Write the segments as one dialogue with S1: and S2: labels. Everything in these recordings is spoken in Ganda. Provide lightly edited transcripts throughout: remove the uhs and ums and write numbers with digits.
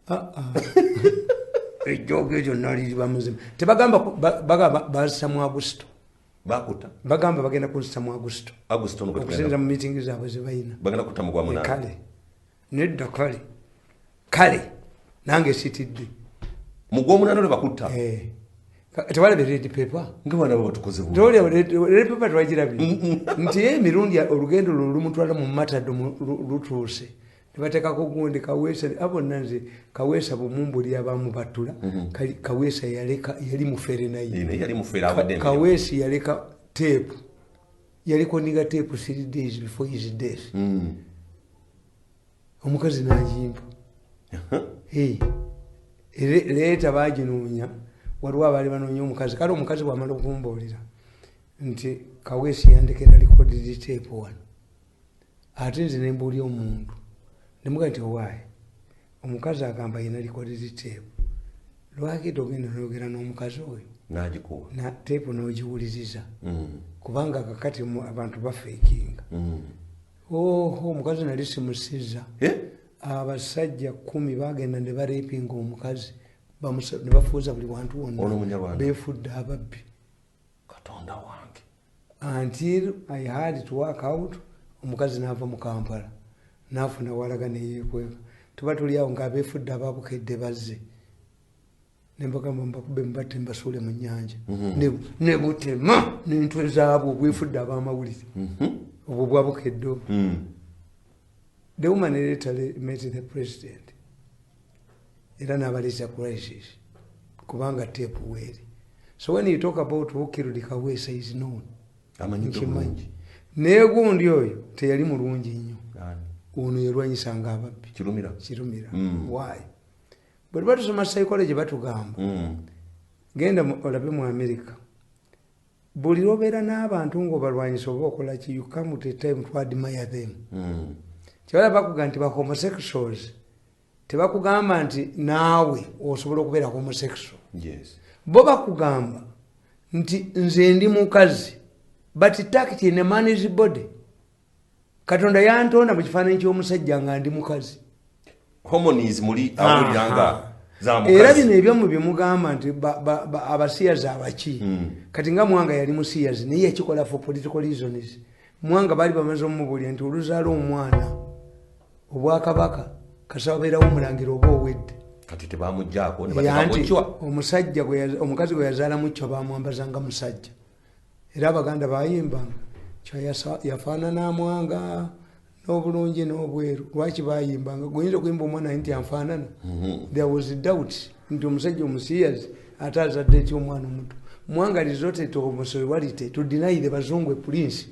S1: Ah, ah. Ejjoogo eryo naliriba muzima. Tebagamba bagamba bazisa mu Agusto.
S2: Bakuta.
S1: Bagamba bagenda kunzisa mu Agusto.
S2: Agusto no.
S1: Okusinza mu miitingi zaabwe zebalina.
S2: Bagenda kuta mu gwa munaana.
S1: Kale nedda, kale nange sitidde.
S2: Mu gwomunaana lwe bakutta.
S1: Eh. Tewalabye red paper?
S2: Nga bana bo batukoze bubi.
S1: Tewalabye red paper? Twagirabye nti ye emirundi olugendo lwo lumutwala mu matado lutuuse nebateekako gundi Kaweesa. Abonna nze Kaweesa bwemumbuli abamu batula. Kaweesa yaleka yali mufere naye.
S2: Eh, naye yali mufere, awedde emirimu.
S1: Kaweesi yaleka tape, yarecordinga tape 3 days before his death. Omukazi nagimpa. Hey. Leeta baginoonya, waliwo abaali banoonya omukazi. Kale omukazi bwamala okumbuulira nti Kaweesi yandekera recorded tape wano, ate nze nembuulya omuntu nemugaa nti owaaye omukazi agamba yina recorded tape, lwaki togenda noyogera n'omukazi oyo?
S2: N'agikuwa.
S1: Na tape n'ogiwuliriza? Kubanga kakati abantu bafakinga. Oho, omukazi nali simusiza.
S2: Eh?
S1: Abasajja 10 bagenda ne barapinga omukazi, ne bafuuza buli wantu
S2: Ono
S1: wonna.
S2: Munyarwanda.
S1: Befudde ababbi.
S2: Katonda wange.
S1: Until I had to work out, omukazi n'ava mu Kampala n'afuna walaga neyekweka. Tuba tuli awo ng'abeefudde ababukedde bazze, nembagamba mbakube mubatte mbasuule mu nnyanja. Ne butema n'entwe zaabwe obwefudde ab'amawulire obwo bwabukedde obwo. The woman later met the president era n'abaleeta crisis kubanga tape weeri. So when you talk about who killed Kaweesa is known.
S2: Amanyiddwe
S1: Nkimanyi.
S2: bulungi.
S1: Naye gundi oyo teyali mulungi nnyo.
S2: Ani?
S1: Ono yalwanyisanga ababbi.
S2: Kirumira.
S1: Kirumira. Why? Bwe tuba tusoma psychology batugamba, genda olabe mu America, buli lwobeera n'abantu ng'obalwanyisa oba okola ki, you come to a time to admire them. Kyebala bakuga nti ba homosexuals, tebakugamba nti naawe osobola okubeera homosexual. Bo bakugamba nti nze ndi mukazi but tucked in a man's body. Katonda yantonda mu kifaananyi ky'omusajja nga ndi mukazi.
S2: Hormones muli awulira nga za
S1: Era
S2: mukazi.
S1: bino ebyammwe byemugamba nti abasiyazi abaki. Kati nga Mwanga yali musiyazi, naye yakikola for political reasons. Mwanga baali bamaze omumubuulira nti oluzaala omwana, obwakabaka kasaba beerawo omulangira oba owedde.
S2: Kati tebamugjaako ne
S1: Era
S2: bateekako
S1: nti
S2: Chwa.
S1: Omusajja omukazi gwe yazaalamu Chwa bamwambazanga musajja. Era Abaganda bayimbanga Chwa yafaanana Mwanga n'obulungi n'obweru. Lwaki bayimbanga? Guyinza okuyimba omwana nti anfaanana. There was doubt nti omusajja omusiyazi ate azadde ety omwana omuto. Mwanga resorted to homosexuality to deny the bazungu prince.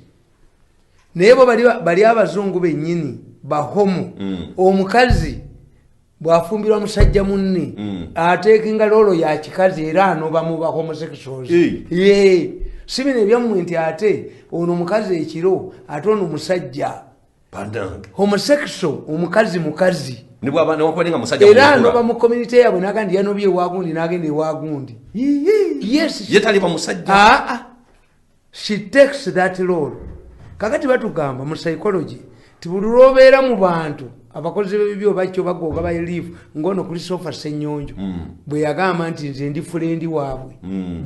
S1: Naye bo bali abazungu bennyini bahomo. Omukazi bw'afumbirwa musajja munne, ateekinga role ya kikazi era anoba mu ba homosexuals. Ye si bino ebyammwe nti ate ono omukazi ekiro ate ono musajja.
S2: Bandange.
S1: Homosexual omukazi mukazi.
S2: Ne bw'aba newankubadde nga musajja
S1: Era
S2: mukula.
S1: anoba mu community yaabwe naga nti yanobye ewagundi n'agenda ewagundi. Yes.
S2: Ye taliba musajja.
S1: Aa, she takes that role. Kakati batugamba mu psychology ti buli lwobeera mu bantu abakozi b'ebibi oba kyo bagoga ba live ngono Christopher Senyonjo bwe yagamba nti nze ndi friend waabwe,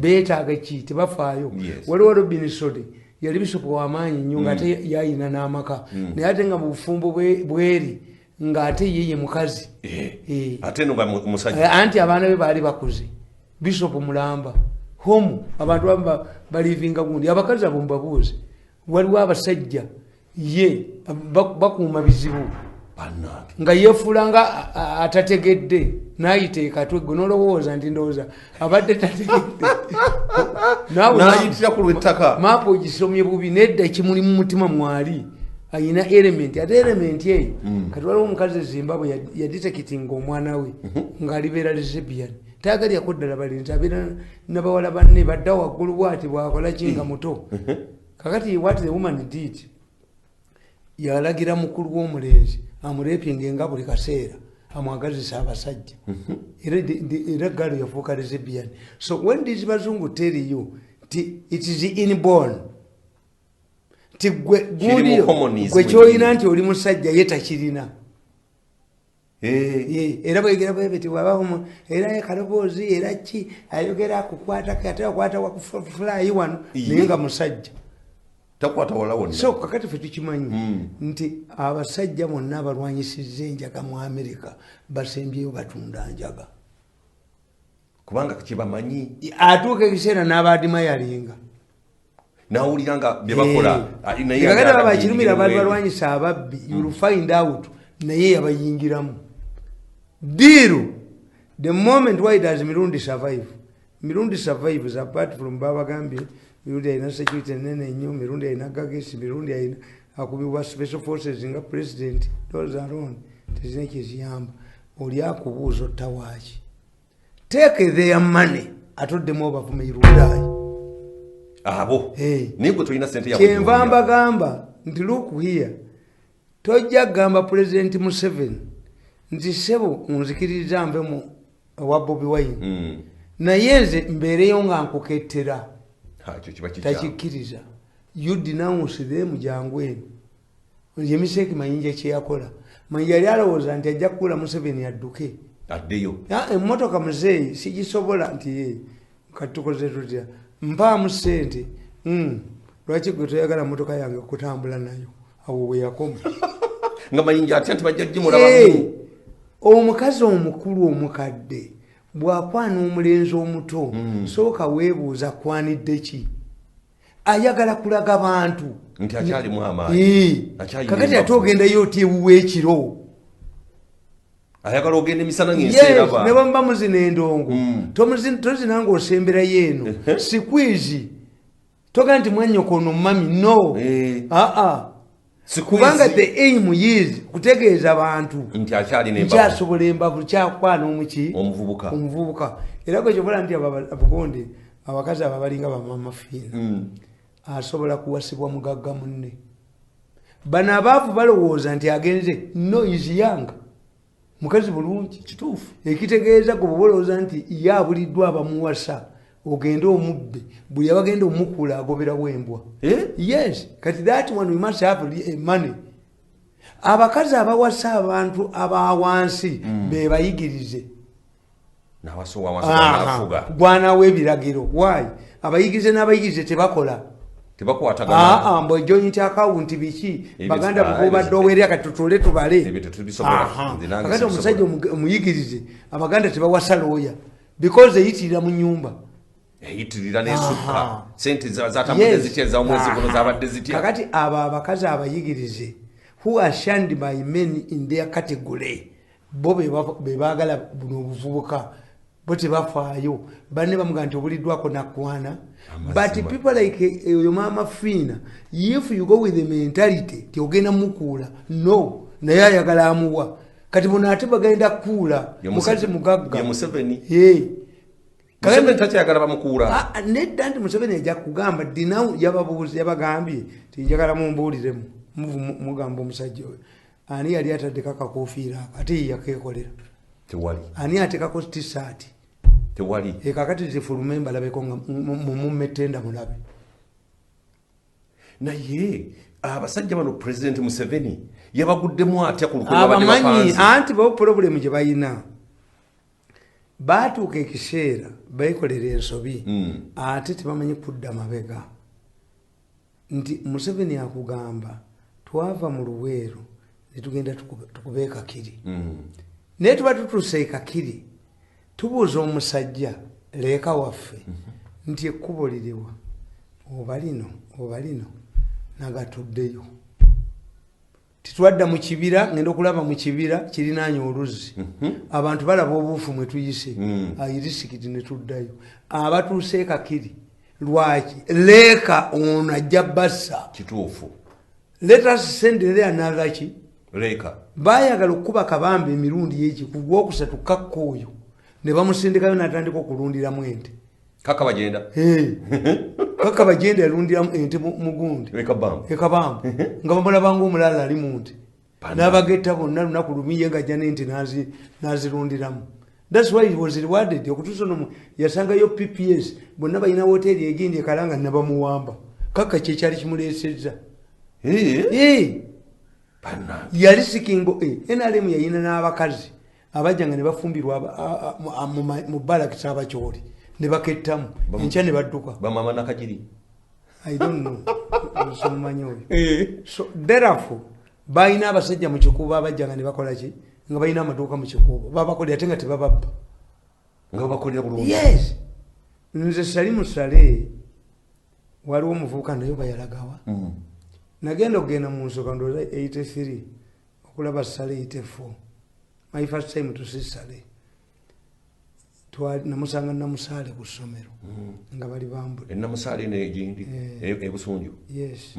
S1: beetaaga ki tebafaayo. Waliwo Robinson, yali bishopu w'amaanyi nnyo ng'ate yayina n'amaka, naye ate nga mu bufumbo bweri ng'ate ye ye mukazi.
S2: Eh. Ate no nga musajja.
S1: Anti abaana be baali bakuze, bishopu mulamba homu. Abantu abamu balivinga gundi abakazi abo mubabuuze. Waliwo abasajja ye bakuuma bizibu.
S2: Bannange.
S1: Nga yefuula nga atategedde n'ayita ekatwe gwe nolowooza nti ndowooza abadde tategedde.
S2: N'ayitira ku lw'ettaka.
S1: Maapu ogisomye bubi. Nedda, ekimuli mu mutima mwali ayina element, ate element eyo. Kati waliwo omukazi e Zimbabwe yadetectinga omwana we ng'alibeera lesbian, tayagalyako ddala balenzi, abeera nabawala banne badda waggulu bwati bwakola ki nga muto. Kakati what the woman did, yalagira mukulu w'omulenzi amurapinge nga buli kaseera amwagazisa abasajja. Era galo yafuuka lesbian. So when these bazungu tell you nti it is inborn, nti gwe
S2: Kiri mu
S1: gundiyo
S2: hormones
S1: gwe
S2: mwennyini.
S1: Kyolina nti oli musajja ye takirina. Era bwegera bwebeti bwabamu era ekaloboozi era ki ayogera akukwatako, ate akwata wakufulayi wano, naye nga musajja.
S2: Takwata wala wonna.
S1: So kakati fe tukimanyi nti abasajja bonna abalwanyisizza enjaga mu Amerika basembyeyo batunda njaga.
S2: Kubanga kibamanyi.
S1: Atuuka ekiseera n'abaadimayalinga.
S2: Nawulira nga byebakola.
S1: Kakati abo bakirumira baali balwanyisa ababbi, you'll find out naye yabayingiramu deal. The moment, why does Mirundi survive? Mirundi survives apart from babagambye Mirundi alina security nene nnyo, Mirundi alina gagesi, Mirundi alina akubibwa special forces nga president. Those alone tezina kyeziyamba. Oli akubuuza otta waaki? Take their money, atoddemu obavume irudaayi.
S2: Abo naye gwe tolina sente.
S1: Kyenva mbagamba nti look here, tojja kugamba President Museveni nti sebo nzikiririza nve mu ewa Bobi Wine, naye nze mbeereyo nga nkukettera.
S2: Ekyo kiba kikyamu.
S1: Takikkiriza. You denounce them, jangu eno. Ye mistake Mayinja kyeyakola. Mayinja yali alowooza nti ajja kukula Museveni adduke.
S2: Addeyo.
S1: Emmotoka muzeeyi sigisobola, nti ye kati tukoze tutya, mpaamu sente. Lwaki gwe toyagala motoka yange kutambula nayo? Awo we yakoma.
S2: Nga Mayinja atya nti bajja gimulabamu.
S1: Omukazi omukulu omukadde bw'akwana omulenzi omuto, sooka weebuuza kwanidde ki, ayagala kulaga bantu
S2: nti akyalimu amaanyi. Akyalina
S1: Kakati ate
S2: embavu.
S1: ogendayo oti ewuwa ekiro?
S2: Ayagala ogenda emisana ng'ensi
S1: Yes,
S2: eraba.
S1: Ne bwemuba muzina endongo, tozina ng'osemberayo eno squeeze, toga nti mwannyoko ono mami, no. Aa, kubanga the aim is kutegeeza bantu
S2: nti akyalina embavu.
S1: Nkyasobola embavu, kyakwana omuki?
S2: Omuvubuka.
S1: Omuvubuka. Era gwe kyobola nti abugonde abakazi abo abalinga bamama Fiina, asobola kuwasibwa mugagga munne. Bano abaavu balowooza nti agenze, no, is young, mukazi bulungi.
S2: Kituufu.
S1: Ekitegeeza gwe bwoba olowooza nti ye abuliddwa abamuwasa, ogende omubbe, buli abagenda omukuula agoberawo embwa.
S2: Eh?
S1: Yes, kati that one, we must have money. Abakazi abawasa abantu abawansi bebayigirize.
S2: Nawasa owawansi nafuga.
S1: Gwanawo ebiragiro. Why abayigirize n'abayigirize tebakola?
S2: Tebakwatagana.
S1: Aa, mbu joint account biki? Baganda bubadde owerera, kati tutule tubale.
S2: Ebyo tetubisobola. Nze nange
S1: Kakati
S2: sibisobola.
S1: omusajja omuyigirize, Abaganda tebawasa looya because eyitirira mu nyumba.
S2: Eyitirira nesukka sente zatambudde zitya, ez'omwezi guno zabadde zitya?
S1: Kakati abo abakazi abayigirize who are shunned by men in their category, bo be baagala buno obuvubuka, bo tebafaayo. Banne bamugaa nti obuliddwako nakwana.
S2: Amazima.
S1: But people like oyo Maama Fiina, if you go with the mentality ti ogenda mukuula, no, naye ayagala amuwa. Kati buno ate bagenda kukuula mukazi mugagga.
S2: Ye Museveni.
S1: Ye.
S2: Museveni takyayagala bamukuula.
S1: Ah, nedda, nti Museveni ajja kugamba dinaw, yababuuza, yabagambye ti njagala mumbuuliremu. Mugamba omusajja oyo ani yali ataddeko akakofiira ako ate ye yakeekolera?
S2: Tewali.
S1: Ani atekako tisaati?
S2: Tewali.
S1: Ekakati zifulume mbalabeko nga mumumme tenda mulabe.
S2: Naye abasajja bano President Museveni yabaguddemu atya ku lukwe lwabadde
S1: Abamanyi
S2: bapanze?
S1: Anti bo problem gye balina, baatuuka ekiseera beekolera ensobi, ate tebamanyi kudda mabega. Nti Museveni akugamba twava mu Luweero netugenda tukube Ekakiri, naye tuba tutuuse Ekakiri tubuuza omusajja leeka waffe nti ekkubo liriwa, oba lino oba lino, nagatuddeyo. Titwadda mu kibira, ngenda okulaba mu kibira kirinaanya oluzzi, abantu balaba obuufu mwe tuyise, ayirisikiti ne tuddayo. Abatuuse Ekakiri lwaki leeka ono ajja bassa?
S2: Kituufu.
S1: Let us send there another ki?
S2: Leeka.
S1: Bayagala okukuba Kabamba emirundi egi ku gwokusatu, kakka oyo ne bamusindikayo n'atandika okulundiramu ente.
S2: Kaka bagenda.
S1: Hey. Kaka bagenda yalundiramu ente mugundi.
S2: Ekabamba.
S1: Ekabamba, nga bamulabanga omulala ali mu nte.
S2: Bana.
S1: N'abagetta bonna lunaku lumiye nga ajja n'ente n'azirundiramu. That's why he was rewarded. Okutuusa ono yasangayo PPS bonna balina woteeri egindi ekalanga nabamuwamba. Kaka kyekyali kimuleesezza.
S2: Eh,
S1: Eh,
S2: bannange.
S1: Yali sikingo, NRM yayina n'abakazi. Abajjanga ne bafumbirwa mu balakisi Abakyoli ne bakettamu, enkya ne badduka.
S2: Bamama Nakagiri.
S1: I don't know, simumanyi oyo. So therefore balina abasajja mu Kikuubo abajjanga ne bakola ki, nga balina amaduuka mu Kikuubo, babakolera ate nga tebababba.
S2: Nga babakolera bulungi.
S1: Yes, nze sali musale, waliwo omuvubuka naye bayalagawa. Nagenda okugenda mu nsooka ndowooza 83 okulaba Sale, 84, my first time to see Sale. Namusanga Namusaale ku ssomero nga bali bambule.
S2: Enamusaale negindi ebusunju.
S1: Yes.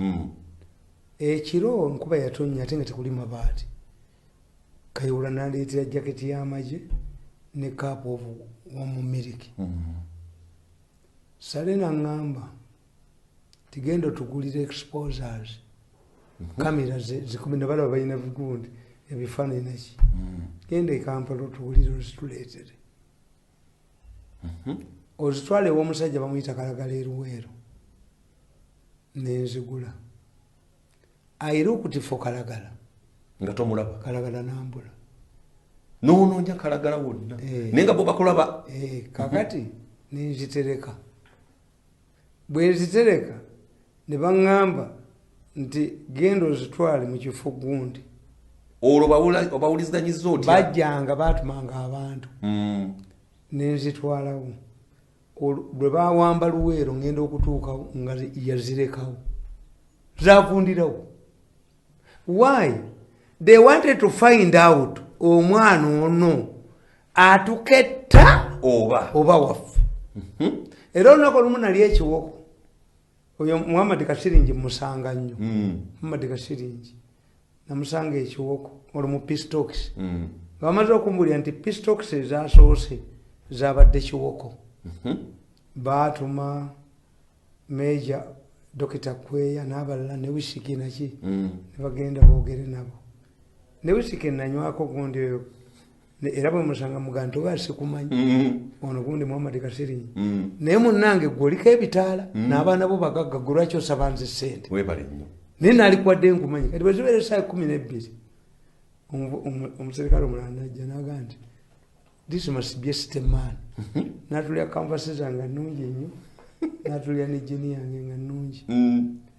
S1: Ekiro nkuba yatonnya ate nga tekuli mabaati. Kayihura naleetera jaketi y'amagye ne cup of warm milk. Sale naŋŋamba tigenda otugulire exposers, kamera zikumi, nabalaba balina gundi ebifaananyi naki. Genda e Kampala otugulire, ozituleetere, ozitwale ew'omusajja bamuyita Kalagala eruweero. Nenzigula aire okutifo Kalagala.
S2: Nga tomulaba.
S1: Kalagala nambula.
S2: Nonoonya Kalagala wonna. Naye nga bo bakulaba.
S1: Kakati nenzitereka. Bwe nzitereka ne baŋŋamba nti genda ozitwale mu kifo gundi.
S2: Olwo obawuliziganyiza otya?
S1: Bajjanga baatumanga abantu. Nenzitwalawo. Lwe bawamba Luweero, ngenda okutuukawo nga yazirekawo, zavundirawo. Why? They wanted to find out omwana ono atuketta
S2: oba
S1: oba waffe. Era olunaku olumu nali ekiwoko, oyo Muhammad Kasiringi musanga nnyo. Muhammad Kasiringi namusanga ekiwoko olwo mu peace talks. Nga bamaze okumbulira nti peace talks ezasoose zabadde Kiwoko. Baatuma Major Dokita Kweya n'abalala ne wisiki naki. Ne bagenda boogere nabo ne wisiki nanywako gundi oyo. Era bwe musanga muga nti oba sikumanyi. Ono gundi Muhammad Kasiringi. Naye munnange gwe oliko ebitaala n'abaana bo bagagga, gwe lwaki osaba nze sente?
S2: Webale nnyo.
S1: Naye naalikuwadde nkumanyi. Kati bwe zibeera esaawa 12, omuserikale omulala najja naga nti this must be a city man. Natulya kanvasi zange nnungi nnyo, natulya ne jini yange nga nnungi.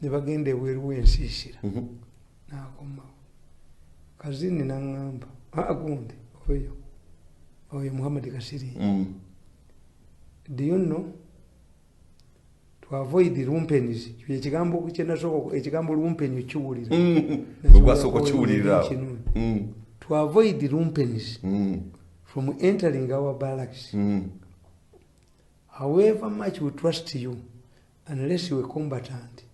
S1: Ne bagenda ebweru w'ensiisira. Nakomawo kazini naŋŋamba, "Ah, gundi oyo oyo Muhammad Kasiringi, do you know to avoid lumpens?" Ekigambo kyenasooka, ekigambo lumpen okiwulira.
S2: Ogwasooka okiwulirira awo.
S1: To avoid lumpens from entering our barracks, however much we trust you, unless you are combatant,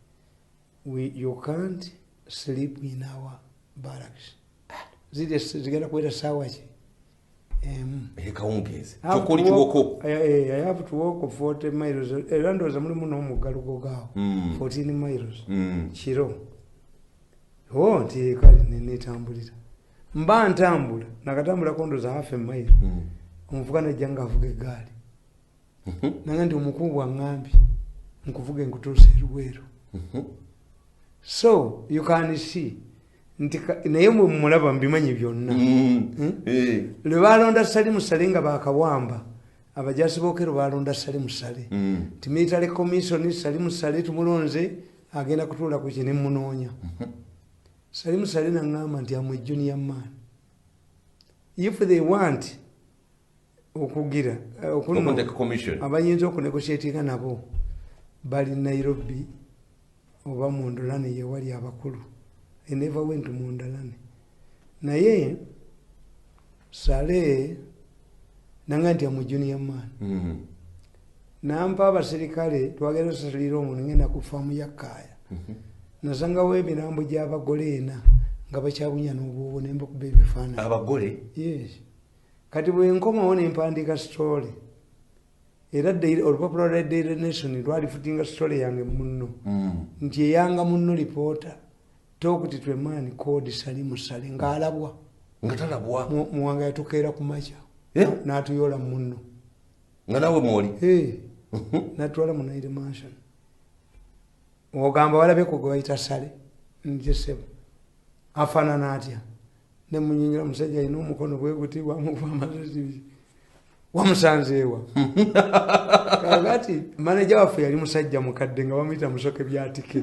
S1: you can't sleep in our barracks. Ziri zigenda kuwera saawa ki? Emu.
S2: Ekawungeezi, kyokka oli Kiwoko.
S1: I have to walk 40 miles, era ndowooza mulimu n'omugga gaawo. 14 miles. Kiro o nti kale nenetambulira, mba ntambula, nakatambulako ndowooza half a mile, omuvuka najja nga avuga eggaali. Nanga nti omukulu bwaŋŋambye nkuvuga enkutuusa eruweero. So you can see nti naye mwe mumulaba mbimanyi byonna. Lwe balonda Salimu Sale nga bakawamba abajasi bokero, balonda Salimu Sale ti military commission, Salimu Sale tumulonze agenda kutuula ku kini. Munoonya Salimu Sale, naŋŋamba nti am a junior man, if they want okugira
S2: okunteka commission,
S1: abayinza okunegotiatinga nabo bali Nairobi oba Mundalani, yewali abakulu. I never went to Mundalani, naye Sale nanga nti am a junior man. Nampa abaserikale, twagenda sasulira omuntu, ngenda ku faamu ya Kaaya. Nasangawo emirambo gy'abagole ena nga bakyabunya n'obwobo, nembakuba ebifaananyi.
S2: Abagole?
S1: Yes. Kati bwe nkomawo nempandiika story, era olupapula lwa Daily Nation lwalifutinga story yange munno nti eyanga munno reporter talked to a man called Salimu Sale ng'alabwa.
S2: Nga talabwa.
S1: Muwanga yatukeera ku makya.
S2: Eh?
S1: N'atuyola munno.
S2: Nga nawe mwoli?
S1: Eh, natwala mu Nile Mansion. Ogamba walabyeko gwe bayita Sale? Nti sebo, afaanana atya? Nemunyonyola, musajja alina omukono bwe guti, wamukuba amasasi, wamusanzeewa? Kakati manager waffe yali musajja mukadde nga bamuyita Musoke Byatike,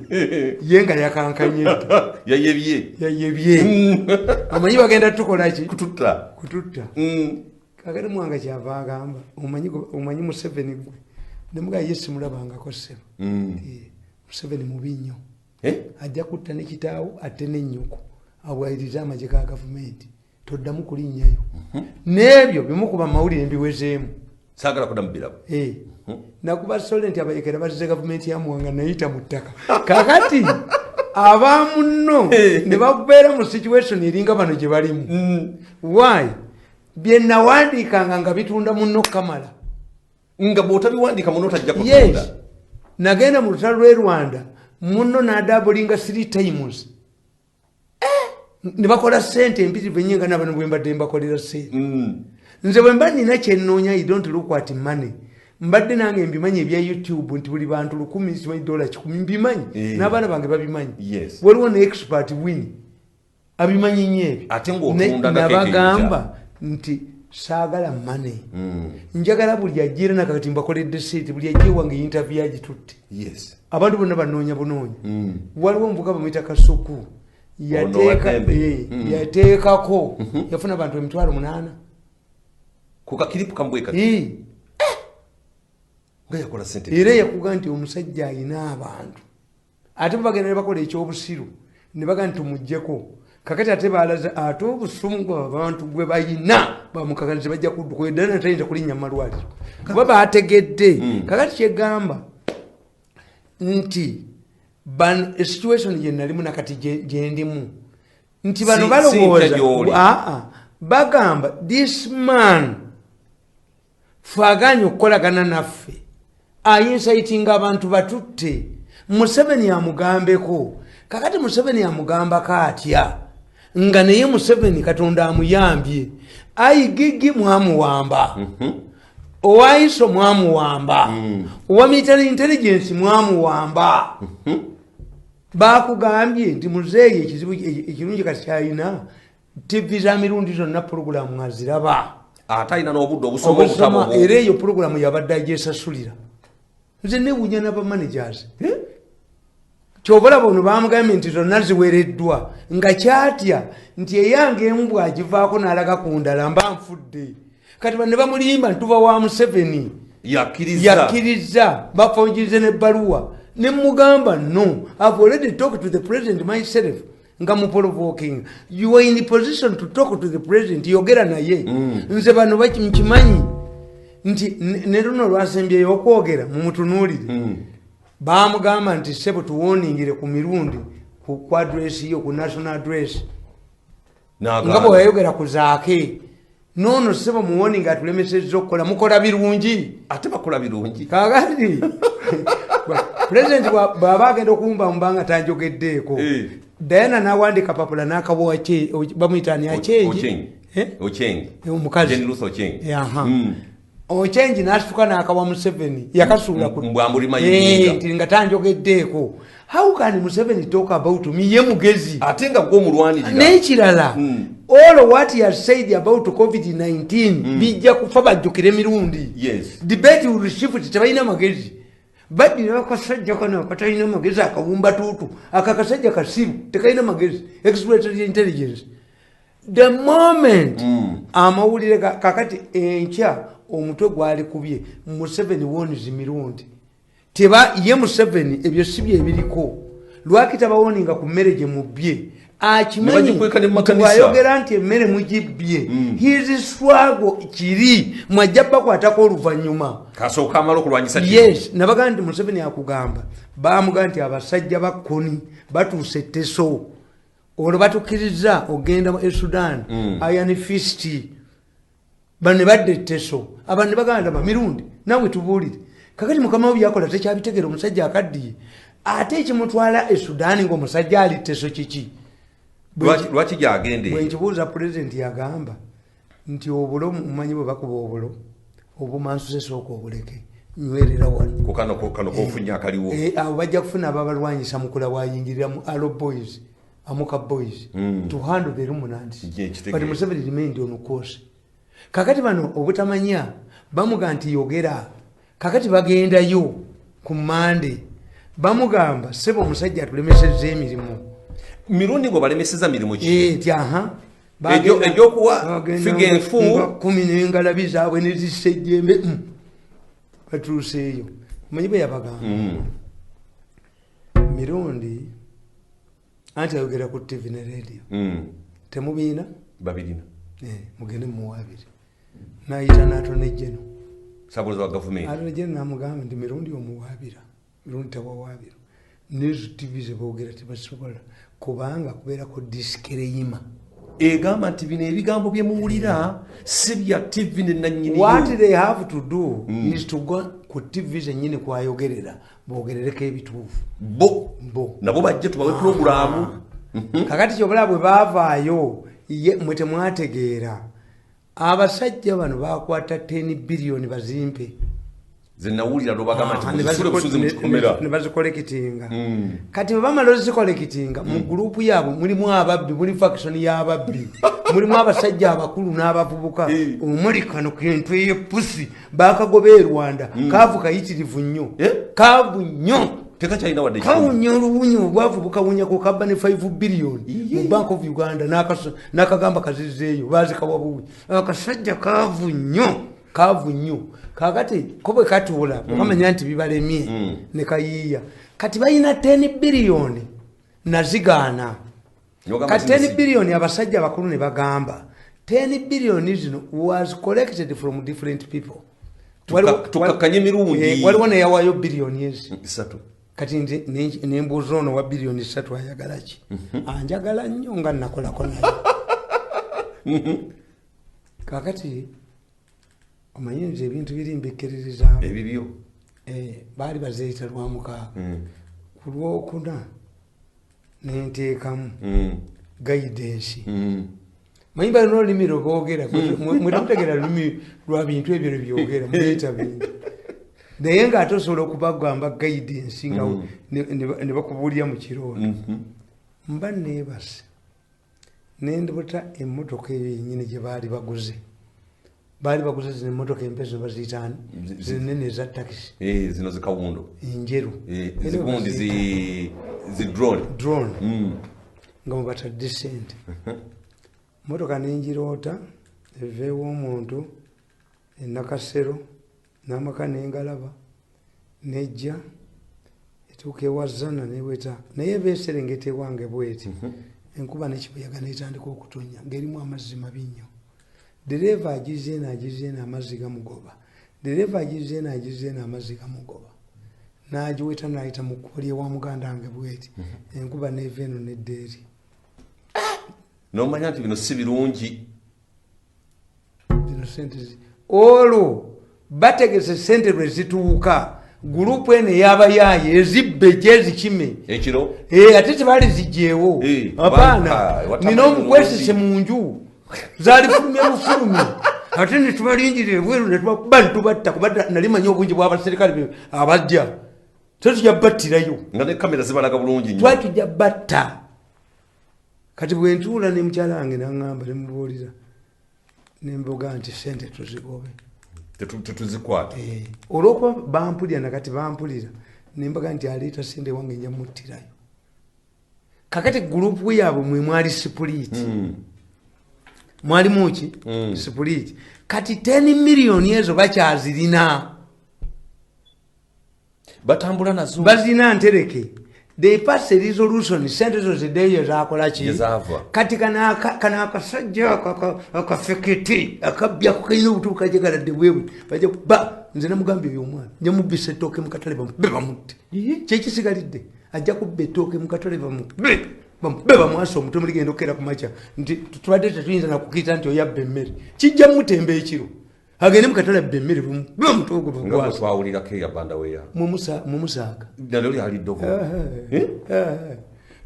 S1: ye nga yakankanye dda.
S2: Yayebye.
S1: Yayebye, amanyi bagenda tukolaki?
S2: Kututta.
S1: Kututta. Kakati Mwanga kyava agamba, omanyi Museveni gwe? Nemugaa, ye simulabangako ssebo. Museveni mubi nnyo.
S2: Eh?
S1: Ajja kutta ne kitaawo ate n'ennyoko, abwayirize amagye ga gavumenti, toddamu kulinnyayo. N'ebyo bimukuba mawulire mbiwezeemu.
S2: Saagala kuddamu birabo.
S1: Eh. Nakuba sole nti abayekera bazize gavumenti ya Muwanga nayita mu ttaka. Kakati abamunno ne babeera mu situation eringa bano gye balimu. Why bye nawandiikanga nga bitunda munno kamala?
S2: Nga bw'otabiwandiika muno tajja
S1: Yes.
S2: kutunda.
S1: Nagenda mu lutalo lw'e Rwanda, munno n'adoublinga three times. Eh, ne bakola sente empitirivu ennyo nga nabano bwe mbadde mbakolera sente. Nze bwe mba nina kyenoonya, I don't look at money. Mbadde nange mbimanyi ebya YouTube nti buli bantu 1000 simanyi $100, mbimanyi. N'abaana bange babimanyi. Waliwo ne expert win abimanyi nnyo ebyo.
S2: Ate ng'otunda nga keeke.
S1: Nabagamba nti saagala money. Njagala buli ajira, nakati mbakoledde sente, buli ajja ewange interview agitutte. Abantu bonna banoonya bunoonya. Waliwo omuvuka bamuyita Kasuku.
S2: Ono wa Dembe.
S1: Yateekako, yafuna abantu 80,000.
S2: Ku kakiripu kamubweka. Nga yakola sente.
S1: Era yakuga nti omusajja ayina abantu, ate bagenda ne bakola ekyobusiru ne baga nti tumugjeko. Kakati ate balaze ate obusungu abantu gwe bayina bamukakanize, bajja kudduka eddala, tayinza kulinnya mu malwaliro kuba bategedde. Kakati kyegamba nti situation gye nalimu nakati gye ndimu nti bano
S2: Si
S1: balowooza
S2: mpya gy'oli.
S1: Aa, bagamba this man faganye okukolagana naffe, aincitinga abantu batutte. Museveni amugambeko. Kakati Museveni amugambako atya nga naye Museveni Katonda amuyambye? Aigigi mwamuwamba, owaiso mwamuwamba, owa military intelligence mwamuwamba. Bakugambye nti muzeeyi ekizibu ekirungi kati kyalina TV za mirundi zonna puroguramu aziraba.
S2: Ate alina n'obudde obusoma
S1: obusoma.
S2: obutabo.
S1: Era eyo puroguramu yabadde agyesasulira. Nze newunya n'abamanagers. Kyova olaba ono bamugambye nti zonna ziwereddwa, nga kyatya nti eyange emu bw'agivaako n'alaga ku ndala mba nfudde. Kati bano ne bamulimba ntuva wa Museveni.
S2: Yakkiriza.
S1: Yakkiriza, bafonjirize n'ebbaluwa. Ne mugamba, no, I've already talked to the president myself, nga muprovoking. You are in position to talk to the president, yogera naye. Nze bano nkimanyi nti ne luno lwasembyeyo okwogera mumutunuulire. Bamugamba nti sebo tuwoningire ku mirundi ku address yo, ku national address.
S2: N'agaana.
S1: Nga bwe yayogera ku Zaake noono, sebo muwoninga atulemesezza okukola, mukola birungi.
S2: Ate bakola birungi.
S1: Kakati pulezidenti bw'aba agenda okuwumbawumba nga tanjogeddeeko. Diana n'awandika papula n'akawa, bamuyita ani? Achengi.
S2: Ocheng.
S1: Eh?
S2: Ocheng.
S1: Omukazi.
S2: Jane Ruth Ocheng.
S1: Aha. Ochengi n'asituka n'akawa Museveni, yakasuula ku
S2: Mbwamulima
S1: Eh,
S2: yinga.
S1: nti nga tanjogeddeeko, how can Museveni talk about me? Ye mugezi.
S2: Ate nga gw'omulwanirira.
S1: N'ekirala, all what he has said about COVID-19 bijja kufa, bajjukire mirundi. Debate will shift. Tebalina magezi, baddira akasajja kano akatalina magezi, akawumba tuutu aka akasajja kasiru, tekalina magezi, exploited intelligence. The moment amawulire kakati enkya omutwe gwali kubye Museveni warns mirundi, teba ye Museveni ebyo si byebiriko. Lwaki tabawoninga ku mmere gye mubbye? Akimanyi
S2: Ne bagikweka ne mu
S1: nti
S2: makanisa.
S1: bw'ayogera nti emmere mugibbye, his struggle kiri mwajja bakwatako oluvannyuma.
S2: Kasooka amala okulwanyisa kino.
S1: Yes, nabagamba nti Museveni akugamba, bamugamba nti abasajja ba Kony batuuse Teso, olwo batukkiriza ogenda e Sudan. Iron fist bano ne badda Eteso, abantu ne bagamba, ndaba mirundi naawe tubuulire. Kakati mukama we byakola tekyabitegera, omusajja akaddiye, ate ekimutwala e Sudan ngaomusajja ali Teso kiki?
S2: Lwaki gyagenda
S1: Bwe
S2: eyo?
S1: nkibuuza pulezidenti, yagamba nti obulo mumanyi bwe bakuba obulo obumansuse, sooka obuleke, nywerera wano.
S2: Ku kano kofunye akaliwo.
S1: Eh, abo bajja kufuna ababalwanyisa mukula bwayingirira mu Arrow Boys. Amuka boys to handle the ruminants.
S2: Yeah, kitegeera.
S1: But Museveni remained on course. Kakati bano obutamanya bamuga nti yogera. Kakati bagendayo ku Mande bamugamba, "Ssebo, omusajja atulemesezza emirimu."
S2: Mirundi ngo balemeseza mirimu ki?
S1: Eh, nti aha.
S2: Egyokuwa figa enfu.
S1: Nga 10 n'engalabi zaabwe nezissa ejjembe. Batuuseeyo, omanyi bwe yabagamba? Mirundi anti ayogera ku TV ne radio. "Temubiina?"
S2: Babirina.
S1: Eh, mugende mumuwaabire. Nayita n'attorney general.
S2: Sabulozi wa gavumenti.
S1: Attorney general namugamba nti, "Mirundi omuwaabira, Mirundi tawawaabira, nezo TV zeboogera tebasobola kubanga kubeerako disclaimer."
S2: Egamba nti bino ebigambo bye muwulira si bya TV ne nannyiniyo.
S1: What they have to do is to go ku TV zenyini kwayogerera, bogerereko ebituufu.
S2: Bo.
S1: Bo.
S2: Nabo bajje tubawe pulogulaamu.
S1: Kakati kyobula bwe baavaayo, ye mwe temwategeera, abasajja bano bakwata 10 biliyoni bazimpe.
S2: Zenawulira lwebagamba nti
S1: Ah,
S2: muzisule busuzi mu kikomera.
S1: Ne bazicollectinga. Kati bwe bamala ozicollectinga, mu gurupu yaabwe mulimu ababbi, muli faction y'ababbi, mulimu abasajja abakulu n'abavubuka. Omuli kano kentu eyepusi bakagoba e Rwanda, kaavu kayitirivu nnyo. Kaavu nnyo.
S2: Tekakyalina wadde ekikumi.
S1: Kawunya oluwunya, obwavu bukawunyako, kabba ne 5 billion mu Bank of Uganda, n'akagamba kazizeeyo bazikawa buwi. Akasajja kaavu nnyo, kaavu nnyo. Kakati ko bwe katuula bwekamanya nti bibalemye ne kayiiya. Kati balina 10 biliyoni nazigaana.
S2: N'ogamba
S1: Kati
S2: nti
S1: 10 biliyoni, abasajja abakulu ne bagamba 10 biliyoni zino was collected from different people.
S2: Tukakkanye emirundi.
S1: Eh, waliwo neyawayo biliyoni ezi
S2: 3.
S1: Kati nze nembuuza ono wa biliyoni 3 ayagala ki? Anjagala nnyo nga nakolako naye. Kakati omanyi nze ebintu biri mbikkiririzaamu.
S2: Ebibyo.
S1: Eh, baali bazeeyita Lwamukaaga, ku Lwokuna nenteekamu guidance. Manyi balina olulimi lweboogera, mwetemutegeera lulimi lwa bintu ebyo lwebyogera, muleeta bintu, naye ngaate osobola okubagamba guidance nga ne bakubuulira mu kirooto. Mba neebase nendoota emmotoka eyo yennyini gye baali baguze. Baali baguze zino emmotoka empe, zino baziyitaani, zinene eza takisi.
S2: Eh, zino zikawundo.
S1: Enjeru.
S2: Eh,
S1: Era
S2: zigundi
S1: baziyita
S2: zi drone.
S1: Drone. Nga mubatadde sente motoka, nengiroota eva ew'omuntu enakasero n'amaka, nengalaba nejja etuuka ewa Zana neweta, naye eba eserengeta ewange bweti, enkuba nekibuyaga netandika okutonya ngaerimu amazzi mabi nnyo. Dereeva agizeeno, agizeeno, amazzi gamugoba. Dereeva agizeeno, agizeeno, amazzi gamugoba, n'agiweta n'ayita mu kkubo lyewa muganda wange bweti, enkuba neva eno nedda eri.
S2: Nomanya nti bino si birungi.
S1: Zino sente olwo bategese sente lwe zituuka, gurupu eno eyabayaaye ezibbe gyezikime.
S2: Ekiro.
S1: Eh, ate tebaali zijjeewo.
S2: Eh,
S1: apaana.
S2: watambula
S1: Nina omukwesese
S2: bulungi.
S1: mu nju, zaali fulumya bufulumi, ate netubalingira ebweru netubakuba netubatta, kuba nali manyi obungi bw'abaserikale abajja, tetujja battirayo.
S2: Nga ne kamera zibalaga bulungi nnyo.
S1: Twali tujja batta. Kati bwe ntuula ne mukyala wange naŋŋamba, nemubuulira, nembuga nti sente tuzigobe.
S2: Tetuzikwata.
S1: Eh, olwokuba bampulira, nakati bampulira, nembaga nti aleeta sente wange nja muttirayo. Kakati gurupu yaabwe mwe mwali split. Mwalimu ki? Split. Kati 10 miliyoni ezo bakyazirina.
S2: Batambula nazo.
S1: Bazirina ntereke. They pass a resolution, sente zo ziddeyo zakola ki?
S2: Gye zaava.
S1: Kati kano akasajja akafekete akabbya kalina obutuuka gyegaladde bwebwe, bajja ba nze namugambye ebyomwana nja mubbisa ettooke mukatale, bamube bamutte. Kyekisigalidde ajja kubba ettooke mukatale, bamube bamube bamwasa omutwe. Muligenda okukera ku makya nti tubadde tetuyinza nakukiyita nti oyabba emmere, kijja mutemba ekiro agende mukatale abba emmere, bamube omutwe ogwo
S2: Nga bwe
S1: bagwasa.
S2: twawulirako eyabanda weya.
S1: Mumusaaga.
S2: Nalyo lyali ddogo. Eh?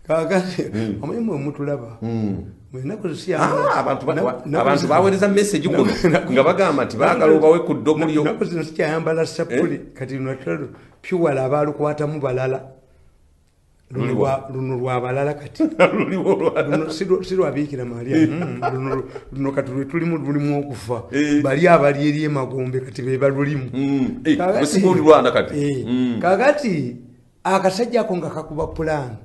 S1: Kakati omanyi mwe mutulaba mwenaku.
S2: Ah, abantu baweereza message kuno nga bagamba nti baagala obawe ku ddogo lyo.
S1: Naku zino sikyayambala sapuli. Kati natalo pyuwala abalukwatamu balala. Luno lwabalala kati. Luno si lwabiikira Maria. Luno kati lwe tulimu, lulimu okufa. Bali abali eri emagombe kati be balulimu.
S2: Musiga olulwana kati.
S1: Kakati akasajja ako nga kakuba plan.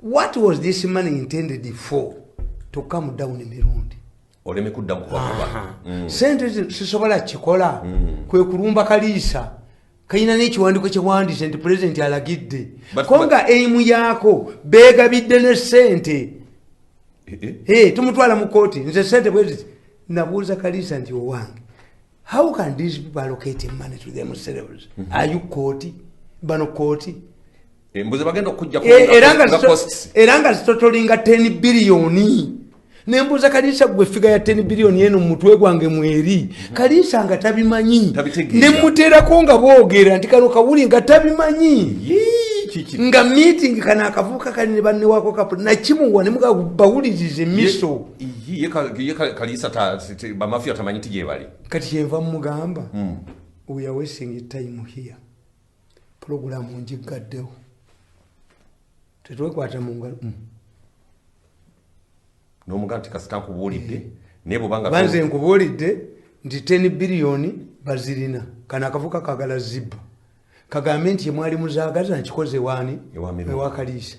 S1: What was this money intended for? To come down emirundi.
S2: Oleme kuddamu kubakuba.
S1: Sente sisobola kikola kwe kulumba Kaliisa. Kayina n'ekiwandiiko kyewandiise nti pulezidenti alagidde. Ko nga eimu yaako beegabidde ne sente.
S2: Eh, eh.
S1: Tumutwala mu kooti. Nze sente bweziti nabuuza Kaliisa nti, owange, how can these people allocate money to themselves? Are you kooti? Bano kooti?
S2: Mbuze bagenda okujja
S1: Era nga
S2: costs.
S1: Era nga zitotolinga 10 biliyoni. Nembuuza Kaliisa, gwe figure ya 10 biliyoni eno mu mutwe gwange mweri? Kaliisa nga tabimanyi.
S2: Tabitegeera.
S1: Nemuteerako nga boogera nti kano kawuli nga tabimanyi.
S2: Yii, kiki?
S1: Nga meeting kano akavubuka kali ne bannewako kapu nakimuwa nemuga bawulirize emiso.
S2: Ye Kaliisa bamafiya tamanyi ti gyebali.
S1: Kati kyenva mugamba, we are wasting time here. Pulogulamu ngigaddewo, tetwekwata mu ngalo.
S2: N'omugaa nti kasita nkubuulidde, naye bwobanga
S1: Banze nkubuulidde nti 10 biliyoni bazirina. Kano akavuka kagala zibba kagambe nti yemwali muzaagaza nkikoze waani?
S2: Ewa Mirundi.
S1: Ewa Kaliisa.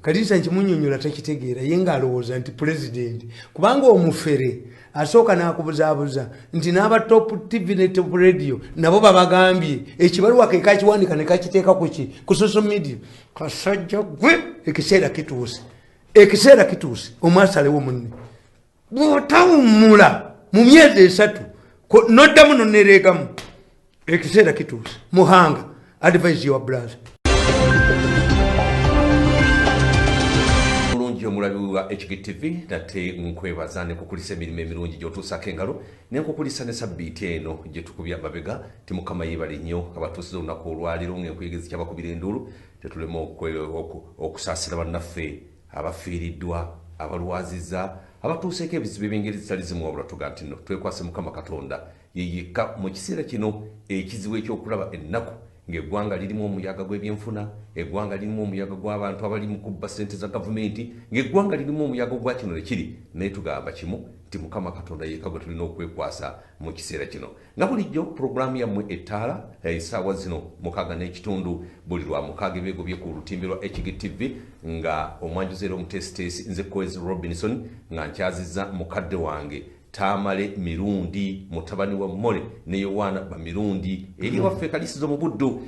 S1: Kaliisa nkimunyonyola takitegeera, ye ng'alowooza nti pulezidenti, kubanga omufere asooka n'akubuzaabuza nti n'aba Top TV ne Top Radio nabo babagambye. Ekibaluwa ke kakiwandika ne kakiteeka kuki ku social media. Kasajja gwe, ekiseera kituuse, ekiseera kituuse omwasalewo munne. Bw'otawummula mu myezi 3 noddamu nonereegamu, ekiseera kituuse. Muhanga, advise your brother.
S2: Bulungi omulabi wa HGTV, nate nkwebaza nekukulisa emirimu emirungi gyotuusako engalo, nenkukulisa ne sabbiiti eno gye tukubya mabega ti Mukama yeebale nnyo abatuusiza olunaku olwaliro ng'enkuyegezi kyabakubira enduulu. Tetulema okusaasira bannaffe abafiiriddwa, abalwaziza, abatuuseeko ebizibu ebyengeri zitali zimu. Wabula tuga nti nno twekwase Mukama Katonda ye yekka mu kiseera kino ekizibu ekyokulaba ennaku ng'eggwanga lirimu omuyaga gw'ebyenfuna, eggwanga lirimu omuyaga gw'abantu abali mu kubba ssente za gavumenti, ng'eggwanga lirimu omuyaga gwa kino nekiri, naye tugamba kimu nti Mukama Katonda yekka gwe tulina okwekwasa mu kiseera kino. Nga bulijjo, puroguramu yammwe Ettaala, essaawa zino 6:30 buli lwa mukaaga ebeegobye ku lutimbe lwa HGTV, nga omwanjuzi era omuteesiteesi nze Coes Robinson, nga nkyazizza mukadde wange Tamale Mirundi, mutabani wa Mmole ne Yowaana Bamirundi, eri waffe Kalisizo mu Buddu.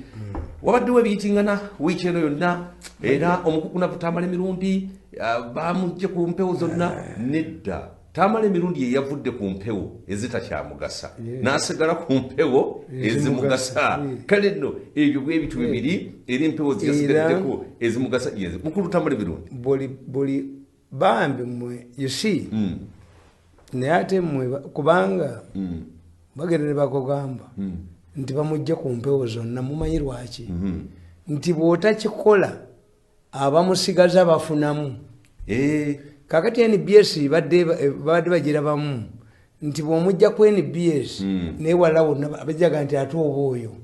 S2: Wabaddewo ebiyitingana wiiki eno yonna, era omukukunavu Tamale Mirundi bamugje ku mpewo zonna. Nedda, Tamale Mirundi ye yavudde ku mpewo ezitakyamugasa n'asigala ku mpewo ezimugasa. Kale nno ebyo bwe bitu bibiri, era empewo ziyasigaddeko ezimugasa yezi mukulu Tamale Mirundi.
S1: Buli bambi mmwe, you see, naye ate mmwe kubanga bagenda ne bakugamba nti bamugje ku mpewo zonna. Mumanyi lwaki? Nti bw'otakikola abamusigaza bafunamu. Kakati NBS babadde bagirabamu nti bw'omujja ku NBS naye wala wonna bajaga nti ate oba oyo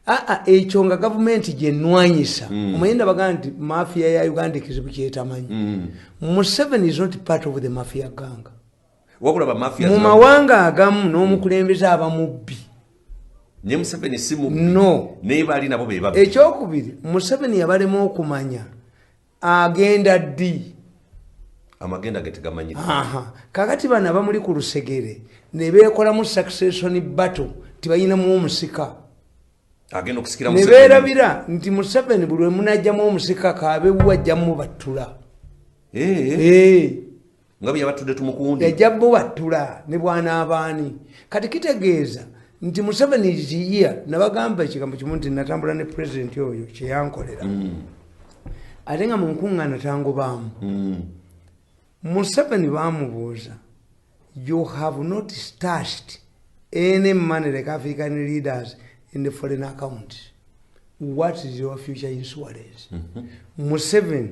S1: aa ekyo nga gavumenti gyenwanyisa. Omanyi ndabaga nti mafia ya Uganda ekizibu kyetamanyi, Museveni is not part of the mafia gang.
S2: Wabula bamafia
S1: Mu mawanga agamu n'omukulembeze aba mubbi.
S2: Ne Museveni si mubbi.
S1: No.
S2: Naye baali nabo be babbi.
S1: Ekyokubiri, Museveni yabalema okumanya agenda ddi.
S2: Amagenda ge tegamanyiddwa.
S1: Aha. Kakati bano abamuli ku lusegere ne beekolamu succession battle, tibayinamu omusika.
S2: Agenda okusikira
S1: Ne
S2: Museveni.
S1: beerabira nti Museveni buli lwe munajjamu omusika kaabe wajja mubattula.
S2: Nga bwe yabatudde Tumukunde.
S1: Yajja mubattula ne bwanaabaani. Kati kitegeeza nti Museveni is here. Nabagamba ekigambo kimu nti natambula ne pulezidenti oyo kyeyankolera, ate nga mu nkuŋŋaana tangobaamu. Museveni bamubuuza, "You have not stashed any money like African leaders in the foreign account. What is your future insurance?" Museveni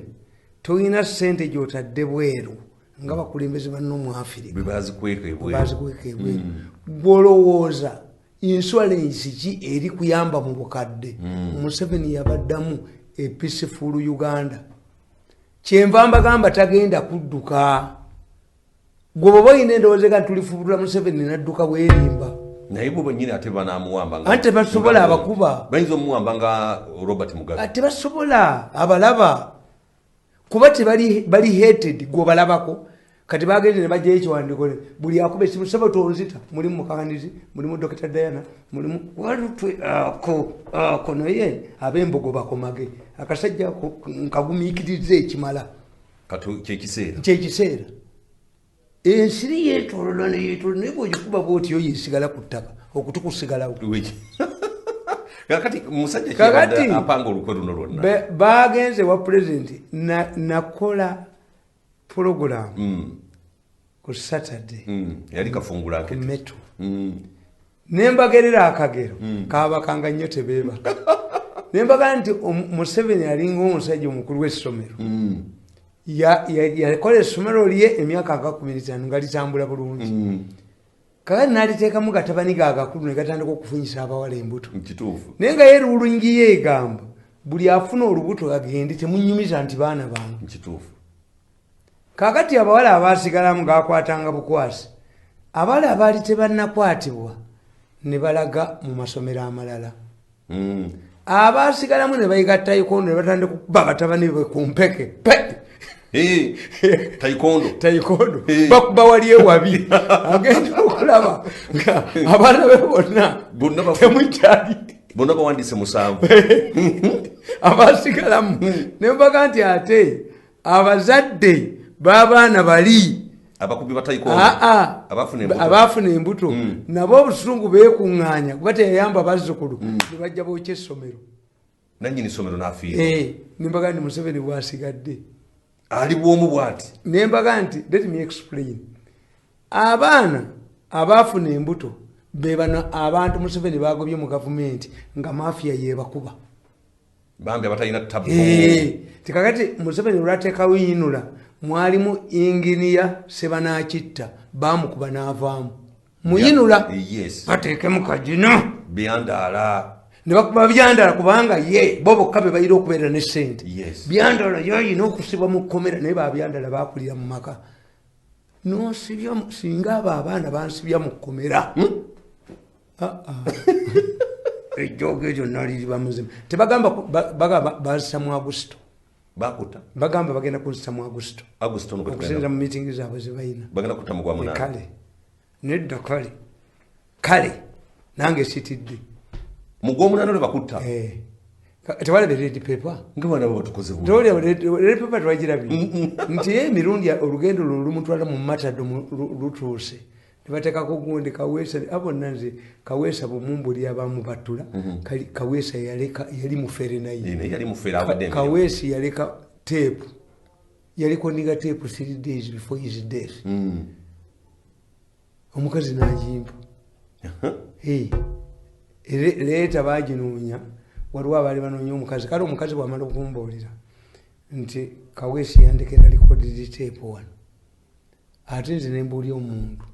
S1: tolina sente gyotadde bweru nga bakulembeze banno mu Afirika
S2: Bwe bazikweka ebweru.
S1: Bazikweka ebweru. Gwolowooza insurance ki eri kuyamba mu bukadde? Museveni yabaddamu a peaceful Uganda. Kyenva mbagamba tagenda kudduka. Gwe bw'oba olina endowooza ega tulifubutula Museveni n'adduka, bwerimba.
S2: Naye bo bennyini ate banaamuwamba
S1: Anti tebasobola, abakuba.
S2: Bayinza omuwamba nga Robert Mugabe.
S1: Ah, tebasobola, abalaba kuba tebali bali hated. Gwe obalabako kati bagenze ne bajjayo ekiwandiiko buli akuba esimu, "Sebo, tonzita." Mulimu Mukanganizi, mulimu Dr Diana, mulimu walutwe ako ako, naye ab'embogo bakomage akasajja ako nkagumiikiriza ekimala.
S2: Kati kyekiseera.
S1: Kyekiseera. Ensiri yeetolola neyetolola, naye bwogikuba bwotyo yesigala ku ttaka, okutu kusigalawo.
S2: Kakati musajja
S1: Kakati-
S2: kyabadde apanga olukwe luno lwonna.
S1: Bagenze wa pulezidenti, nakola puroguramu ku Saturday
S2: Yali kafungula
S1: ku
S2: nkete.
S1: Metro, nembagerera akagero kabakanga nnyo tebeebaka, nembaga nti Museveni alinga omusajja omukulu w'essomero. Yakola essomero lye emyaka nga 15 nga litambula bulungi. Kakati naliteekamu gatabani ge agakulu ne gatandika okufunyisa abawala embuto.
S2: Kituufu.
S1: Naye nga ye ruling ye egamba buli afuna olubuto agende, temunyumiza nti baana bange.
S2: Kituufu.
S1: Kakati abawala abasigalamu gakwatanga bukwasi, abawala abaali tebannakwatibwa ne balaga mu masomero amalala. Abasigalamu ne bayiga taekwondo ne batandika okuba batabani be ku mpeke pe.
S2: Eh, taekwondo.
S1: Taekwondo.
S2: Eh.
S1: Bakuba wali ewabi, agenda okulaba nga abaana be bonna
S2: Bonna
S1: temukyali.
S2: Bonna bawandiise 7.
S1: Abasigalamu ne mbaga nti ate abazadde b'abaana bali
S2: abakubi ba taekwondo
S1: Aa,
S2: abafuna embuto.
S1: Abaafuna embuto nabo obusungu beekuŋŋaanya kuba teyayamba bazzukulu, ne bajja bookya essomero.
S2: Nannyini ssomero n'afiirwa.
S1: Eh, nembaga nti Museveni bwasigadde
S2: ali bwomu bw'ati.
S1: Nembaga nti let me explain, abaana abaafuna embuto be bano abantu Museveni bagobye mu gavumenti nga mafia yebakuba.
S2: Bambi abatalina tabu.
S1: Eh, tikakati Museveni olwateekawo UNLA, mwalimu inginiya Sebanakitta, bamukuba n'avaamu mu UNLA. Bateekemu kagino.
S2: Byandaala.
S1: Ne bakuba Byandala kubanga ye bo bokka be balina okubeera ne sente. Byandala yoyina okusibwa mu kkomera, naye babyandala bakulira mu maka nosibya singa abo abaana bansibya mu kkomera. Ah, ah. Ejjoogo eryo naliriba muzima. Tebagamba bagamba banzisa mu Agusto.
S2: Bakuta.
S1: Bagamba bagenda kunzisa mu Agusto.
S2: Agusto.
S1: Okusinzira mu miitingi zaabwe zebalina.
S2: Bagenda kutta mu gwa munaana.
S1: Kale nedda, kale kale nange sitidde.
S2: Mu gwomunaana lwe bakutta.
S1: Eh. Tewalabye red paper?
S2: Nga baana bo batukoze bubi.
S1: Tewalabye red paper? Twagirabye nti ye emirundi olugendo lwo lumutwala mu matado lutuuse nebateekako gundi Kaweesa abonna. Nze Kaweesa bwemumbuli abamubatula. Kaweesa yaleka yali mufere naye.
S2: Eh, naye yali mufere awedde emirimu.
S1: Kaweesi yaleka tape, yarecordinga tape 3 days before his death. Omukazi nagimpa. Hey, leeta baginoonya, waliwo abaali banoonya omukazi. Kale omukazi bwamala okumbuulira nti Kaweesi yandekera recorded tape wano, ate nze nembuulya omuntu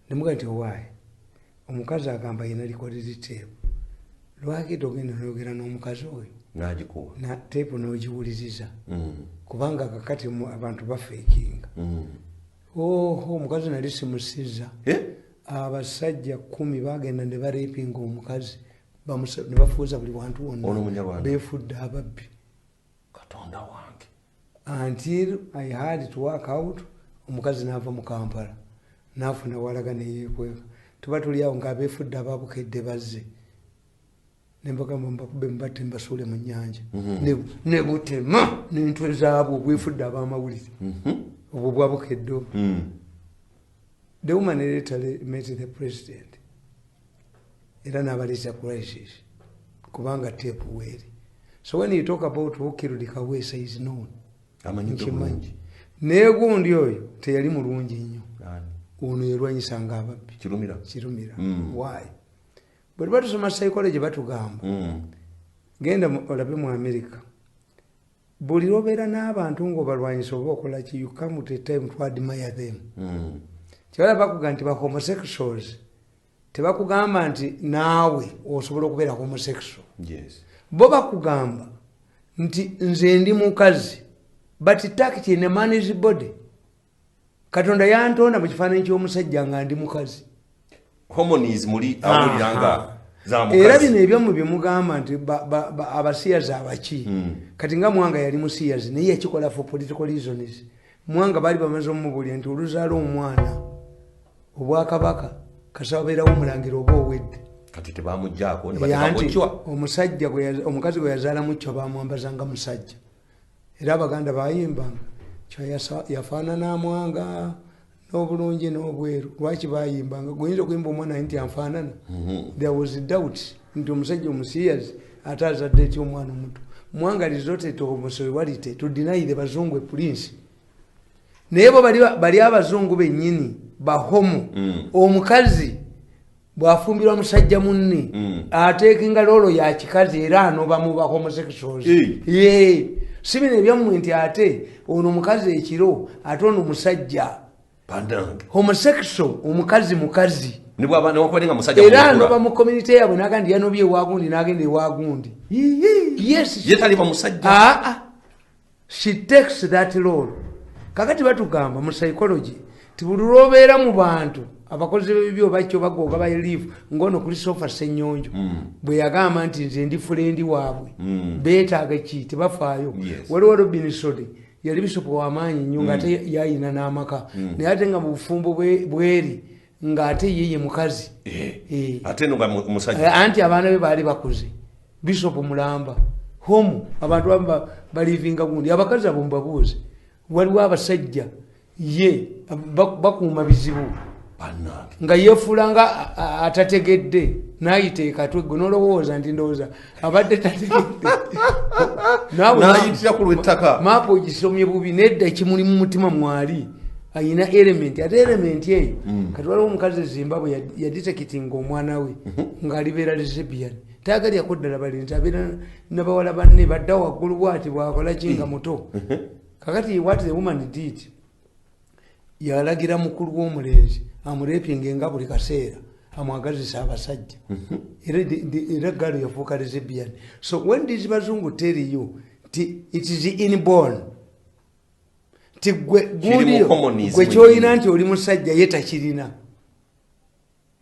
S1: nemuga nti owaaye omukazi agamba yina recorded tape, lwaki togenda noyogera n'omukazi oyo?
S2: N'agikuwa.
S1: Na tape n'ogiwuliriza, kubanga kakati abantu bafakinga. Oho, omukazi nali simusiza.
S2: Eh?
S1: Abasajja 10 bagenda ne barapinga omukazi, ne bafuuza buli wantu
S2: Ono
S1: wonna.
S2: Munyarwanda.
S1: Befudde ababbi.
S2: Katonda wange.
S1: Until I had to work out, omukazi n'ava mu Kampala n'afuna walaga neyekweka. Tuba tuli awo ng'abeefudde ababukedde bazze, nembagamba mbakube mbatte mbasuule mu nnyanja. Ne butema n'entwe zaabwe obwefudde ab'amawulire obwo bwabukedde obwo. The woman later met the president era n'abaleeta crisis kubanga tape weeri. So when you talk about who killed Kaweesa is known.
S2: Amanyidde
S1: Nkimanyi.
S2: bulungi.
S1: Naye gundi oyo teyali mulungi nnyo.
S2: Ani?
S1: Ono yalwanyisanga ababbi.
S2: Kirumira.
S1: Kirumira. Why? Bwe tuba tusoma psychology batugamba, genda olabe mu America, buli lwobeera n'abantu ng'obalwanyisa oba okola ki, you come to a time to admire them. Kyebala bakuga nti ba homosexuals, tebakugamba nti naawe osobola okubeera homosexual. Bo bakugamba Nti nze ndi mukazi, but tucked in a man's body. Katonda yantonda mu kifaananyi ky'omusajja nga ndi mukazi.
S2: Hormones muli awulira nga za
S1: Era
S2: mukazi.
S1: Bino ebyammwe byemugamba nti abasiyazi abaki. Kati nga Mwanga yali musiyazi, naye yakikola for political reasons. Mwanga baali bamaze omubulya nti oluzaala omwana, obwakabaka kasaba beerawo omulangira oba owedde.
S2: Kati tebamugjaako ne
S1: Era
S2: bateekako
S1: nti
S2: Chwa.
S1: Omusajja omukazi gwe yazaalamu Chwa bamwambazanga musajja. Era Abaganda bayimbanga, Chwa yafaanana Mwanga n'obulungi n'obweru. Lwaki bayimbanga? Guyinza okuyimba omwana nti anfaanana. There was doubt nti omusajja omusiyazi ate azadde ety omwana omuto. Mwanga resorted to homosexuality to deny the bazungu a prince. Naye bo bali abazungu bennyini bahomo. Omukazi bw'afumbirwa musajja munne, ateekinga role ya kikazi era anoba mu ba homosexuals. Ye si bino ebyammwe nti ate ono omukazi ekiro, ate ono musajja.
S2: Bandange.
S1: Homosexual omukazi mukazi.
S2: Ne bw'aba newakubadde nga musajja
S1: Era
S2: mukula.
S1: anoba mu community yaabwe naga nti yanobye ewagundi, n'agenda ewagundi. Yes.
S2: Ye taliba musajja.
S1: Aa, she takes that role. Kakati batugamba mu psychology ti buli lwobeera mu bantu abakozi b'ebibi oba kyo bagooga ba live ngono Christopher Senyonjo bwe yagamba nti nze ndi friend waabwe, beetaaga ki, tebafaayo. Waliwo Robinson, yali bisopo w'amaanyi nnyo, ng'ate yayina n'amaka, naye ate nga mu bufumbo bweri ng'ate ye ye mukazi.
S2: Ate no nga musajja.
S1: Anti abaana be baali bakuze, bisopo mulamba homo. Abantu abamu balivinga gundi, abakazi abo mubabuuze. Waliwo abasajja ye bakuuma bizibu.
S2: Bannange.
S1: Nga yeefuula nga atategedde, n'ayita ekatwe gwe nolowooza nti ndowooza abadde tategedde.
S2: N'ayitira ku lw'ettaka.
S1: Maapu ogisomye bubi. Nedda, kimuli mu mutima mwali ayina element, ate element eyo. Kati waliwo omukazi e Zimbabwe yadetectinga omwana we ng'alibeera lesbian, tayagalyako ddala balenzi, abeera nabawala banne badda waggulu bwati bwakola ki nga muto. Kakati what the woman did, yalagira mukulu w'omulenzi amurapinge nga buli kaseera amwagazisa abasajja. Era galo yafuuka lesbian. So when these bazungu tell you nti it is inborn, nti gwe
S2: Kiri mu
S1: gundiyo
S2: hormones
S1: gwe
S2: mwennyini.
S1: Kyolina nti oli musajja, ye takirina.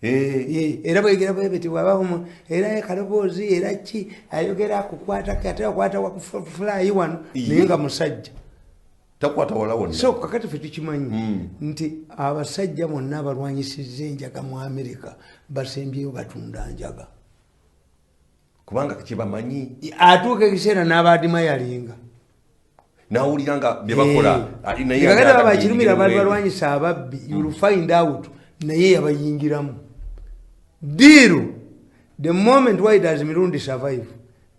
S1: Era bwegera bwebeti bwabamu era kaloboozi era ki ayogera akukwata, ate akwata wakufulayi wano, naye nga musajja.
S2: Takwata wala wonna.
S1: So kakati fe tukimanyi nti abasajja bonna abalwanyisizza enjaga mu Amerika basembyeyo batunda njaga.
S2: Kubanga kyebamanyi.
S1: Atuuka ekiseera n'abaadimayalinga.
S2: Nawulira nga byebakola naye
S1: Kakati
S2: nga
S1: aba bakirumira
S2: yingira
S1: baali
S2: mweri.
S1: balwanyisa ababbi, you'll find out naye yabayingiramu deal. The moment, why does Mirundi survive?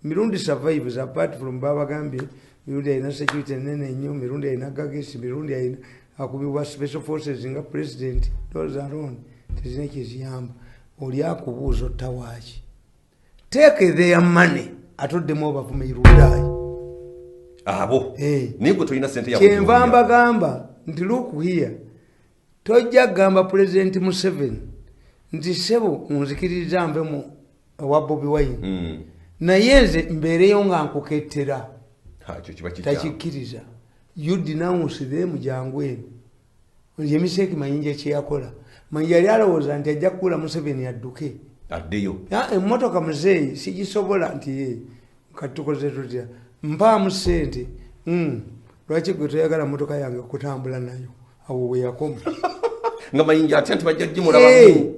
S1: Mirundi survives apart from babagambye Mirundi alina security enene nnyo, Mirundi alina gagesi, Mirundi alina akubibwa special forces nga president. Those alone tezina kyeziyamba. Oli akubuuza otta waaki? Take their money, atoddemu obavume irudaayi.
S2: Abo. Naye gwe tolina sente ya
S1: Kyenva
S2: kujumbira.
S1: mbagamba nti look here, tojja kugamba President Museveni nti sebo nzikiririza nve mu ewa Bobi Wine, naye nze mbeereyo nga nkukettera.
S2: Ha, ekyo kiba kikyamu.
S1: Takikkiriza. You denounce them, jangu eno. Yemiseeki Mayinja kyeyakola, Mayinja yali alowooza nti ajja kukula Museveni adduke.
S2: Addeyo.
S1: Emmotoka muzeeyi sigisobola nti ye kati tukoze tutya, mpaamu sente. Lwaki gwe toyagala motoka yange kutambula nayo? Awo we yakoma.
S2: Nga Mayinja atya nti bajja gimulabamu.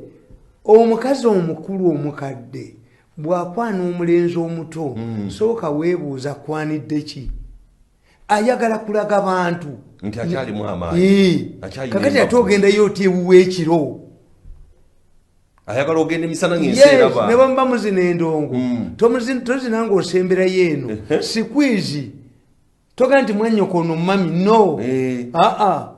S1: Omukazi omukulu omukadde bw'akwana omulenzi omuto, sooka weebuuza kwanidde ki, ayagala kulaga bantu
S2: nti akyalimu amaanyi. Akyalina
S1: Kakati ate
S2: embavu.
S1: ogendayo oti ewuwa ekiro?
S2: Ayagala ogenda emisana ng'ensi
S1: Yes,
S2: eraba.
S1: Ne bwemuba muzina endongo, tozina ng'osemberayo eno sikwizi, togaa nti mwanyoko ono mami no. Aa.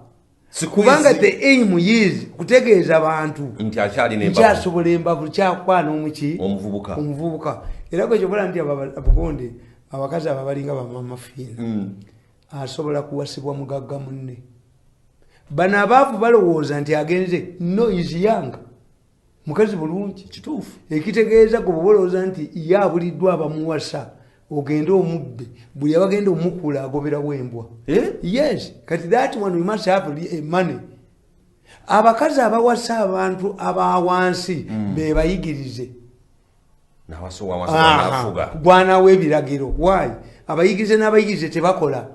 S2: Squeeze.
S1: Kubanga the aim is kutegeeza bantu
S2: nti akyalina embavu.
S1: Nkyasobola embavu, kyakwana omuki?
S2: Omuvubuka.
S1: Omuvubuka. Era gwe kyobola nti abagonde abakazi abo balinga bamama Fiina, asobola kuwasibwa mugagga munne. Bano abaavu balowooza nti agenze. No, is young, mukazi bulungi.
S2: Kituufu.
S1: Ekitegeeza gwe bwe bolowooza nti ye abuliddwa abamuwasa. Ogende omubbe, buli abagenda omukuula agoberawo embwa. Yes, kati that one we must have money. Abakazi abawasa abantu abawansi bebayigirize. Gwanawo ebiragiro. Why? Abayigirize n'abayigirize tebakola.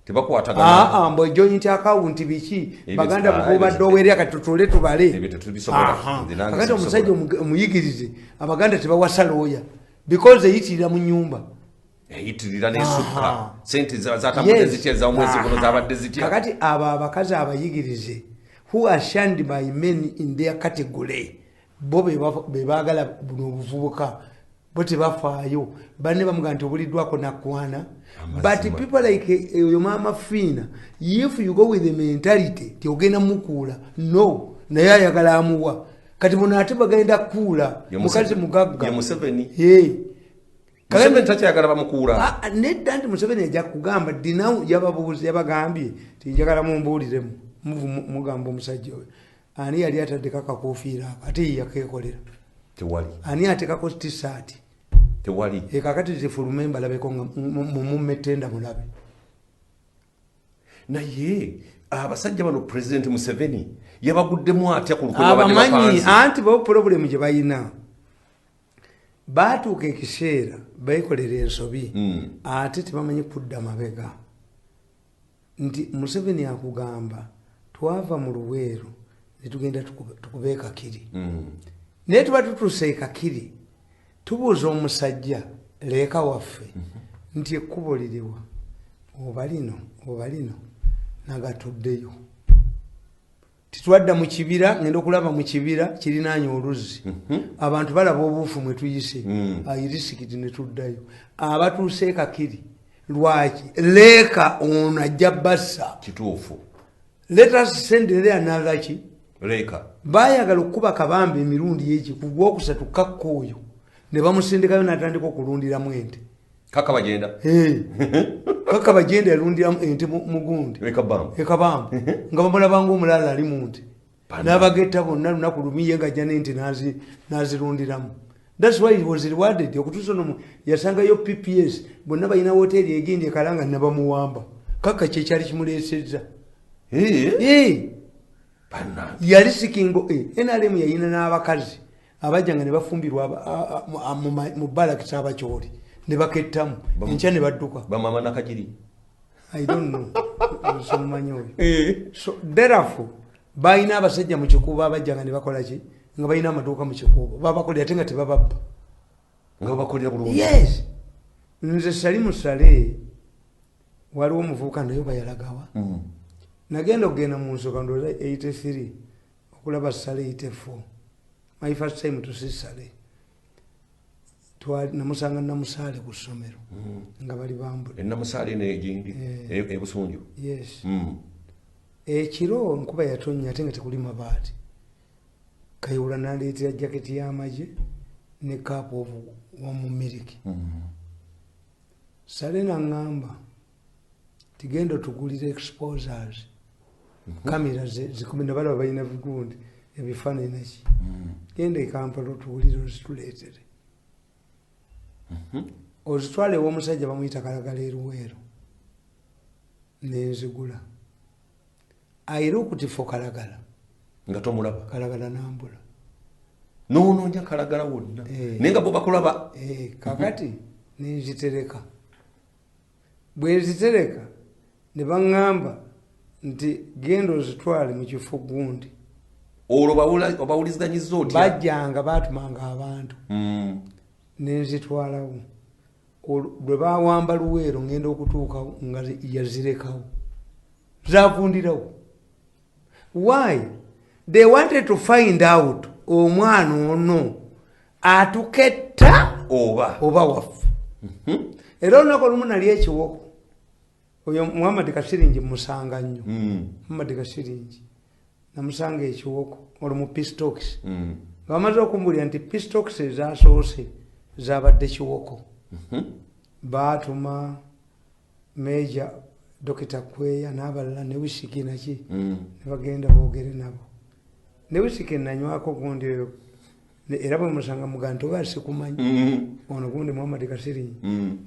S2: Tebakwatagana.
S1: Mbo joint account biki? Baganda bukubadde owerera kati tutule tubale. Kakati omusajja omuyigirize, abaganda tebawasa lawyer because eyitirira mu nyumba.
S2: Eyitirira n'esukka. Sente zatambudde zitya za omwezi guno zabadde zitya?
S1: Kakati abo abakazi abayigirize who are shunned by men in their category, bo be baagala buno obuvubuka, bo tebafaayo. Banne bamugamba nti obuliddwako nakwana. But people like oyo Mama Fiina, if you go with the mentality ti ogenda mukuula, no, naye ayagala amuwa. Kati muno ate bagenda kukuula mukazi mugagga.
S2: Ye Museveni. Museveni takyayagala bamukuula.
S1: Nedda nti Museveni ajja kugamba dinaw yababuuza yabagambye ti njagala mumbuuliremu. Mugamba omusajja oyo ani yali ataddeko akakofiira ako ate ye yakeekolera?
S2: Tewali.
S1: Ani ateekako t-shirt?
S2: Tewali.
S1: Kakati zifulume mbalabeko nga mummetenda mulabe.
S2: Naye abasajja bano President Museveni yabaguddemu atya ku lukwe lw'abadde
S1: Abamanyi
S2: bapanze?
S1: Anti bo problem gye balina, baatuuka ekiseera beekolera ensobi ate tebamanyi kudda mabega. Nti Museveni akugamba twava mu Luweero ne tugenda tukube e Kakiri. Naye tuba tutuuse e Kakiri tubuuza omusajja leeka waffe nti ekkubo liriwa, oba lino oba lino, nagatuddeyo. Titwadda mu kibira, ngenda okulaba mu kibira kirinaanye oluzzi. Abantu balaba obuufu mwe tuyise, ayirisikiti ne tuddayo. Abatuuse e Kakiri lwaki? Leeka ono ajja bassa.
S2: Kituufu.
S1: Let us send there another ki?
S2: Leeka.
S1: Baayagala okukuba Kabamba emirundi egi ku gwokusatu kakka oyo ne bamusindikayo n'atandika okulundiramu ente.
S2: Kaka bagenda.
S1: Kaka bagenda yalundiramu ente mu gundi.
S2: E Kabamba.
S1: E Kabamba. Nga bamulaba ng'omulala ali mu nte. N'abagetta bonna lunaku lumu ye ng'ajja n'ente n'azirundiramu. That's why he was rewarded. Okutuusa ono yasangayo PPS bonna balina woteeri egindi e Kalanga ne bamuwamba. Kaka kye kyali kimuleesezza. Yali sikingo, NRM yayina n'abakazi abajjanga ne bafumbirwa mu balakisi abakyoli ne bakettamu enkya ne badduka.
S2: Bamama Nakagiri.
S1: I don't know. Simumanyi oyo. So therefore balina abasajja mu Kikuubo abajjanga ne bakola ki? Nga balina amaduuka mu Kikuubo. Babakolera ate nga tebababba.
S2: Nga babakolera bulungi.
S1: Yes. Nze sali musale waliwo omuvubuka naye bayalagawa. Nagenda okugenda mu nsooka ndowooza 83 okulaba Sale 84. My first time to see Sale. Namusanga Namusaale ku ssomero nga bali bambula.
S2: Namusaale eno egindi e Busunju.
S1: Yes. Ekiro nkuba yatonnya ate nga tekuli mabaati. Kayihura n'aleetera jaketi y'amagye ne cup of warm milk. Sale n'aŋŋamba tigenda otugulire exposures. Kamera zikumi nabalaba balina gundi ebifaananyi naki. Genda e Kampala otugulire ozituleetere. Ozitwale ew'omusajja bamuyita Kalagala e Luweero. Nenzigula. Ayira okutifo Kalagala.
S2: Nga tomulaba.
S1: Kalagala nambula.
S2: N'onoonya Kalagala wonna. Naye nga bo bakulaba.
S1: Kakati nenzitereka. Bwe nzitereka ne baŋŋamba nti genda ozitwale mu kifo gundi.
S2: Olwo obawuliziganyizza otya?
S1: Bajjanga baatumanga abantu. Nenzitwalawo. Lwe baawamba Luweero ngenda okutuukawo nga yazirekawo. Zaavundirawo. Why? They wanted to find out omwana ono atuketta
S2: oba
S1: oba waffe. Era olunaku olumu nali ekiwoko. Oyo Muhammad Kasiringi musanga nnyo. Muhammad Kasiringi namusanga ekiwoko olwo mu Peace Talks. Nga bamaze okumbuulira nti Peace Talks ezasoose zabadde kiwoko. Baatuma Major Dokita Kweya n'abalala ne Wisiki naki ne bagenda boogere nabo. Ne Wisiki nanywako gundi oyo Era bwe musanga muga nti oba sikumanyi. Ono gundi Muhammad Kasirinyi.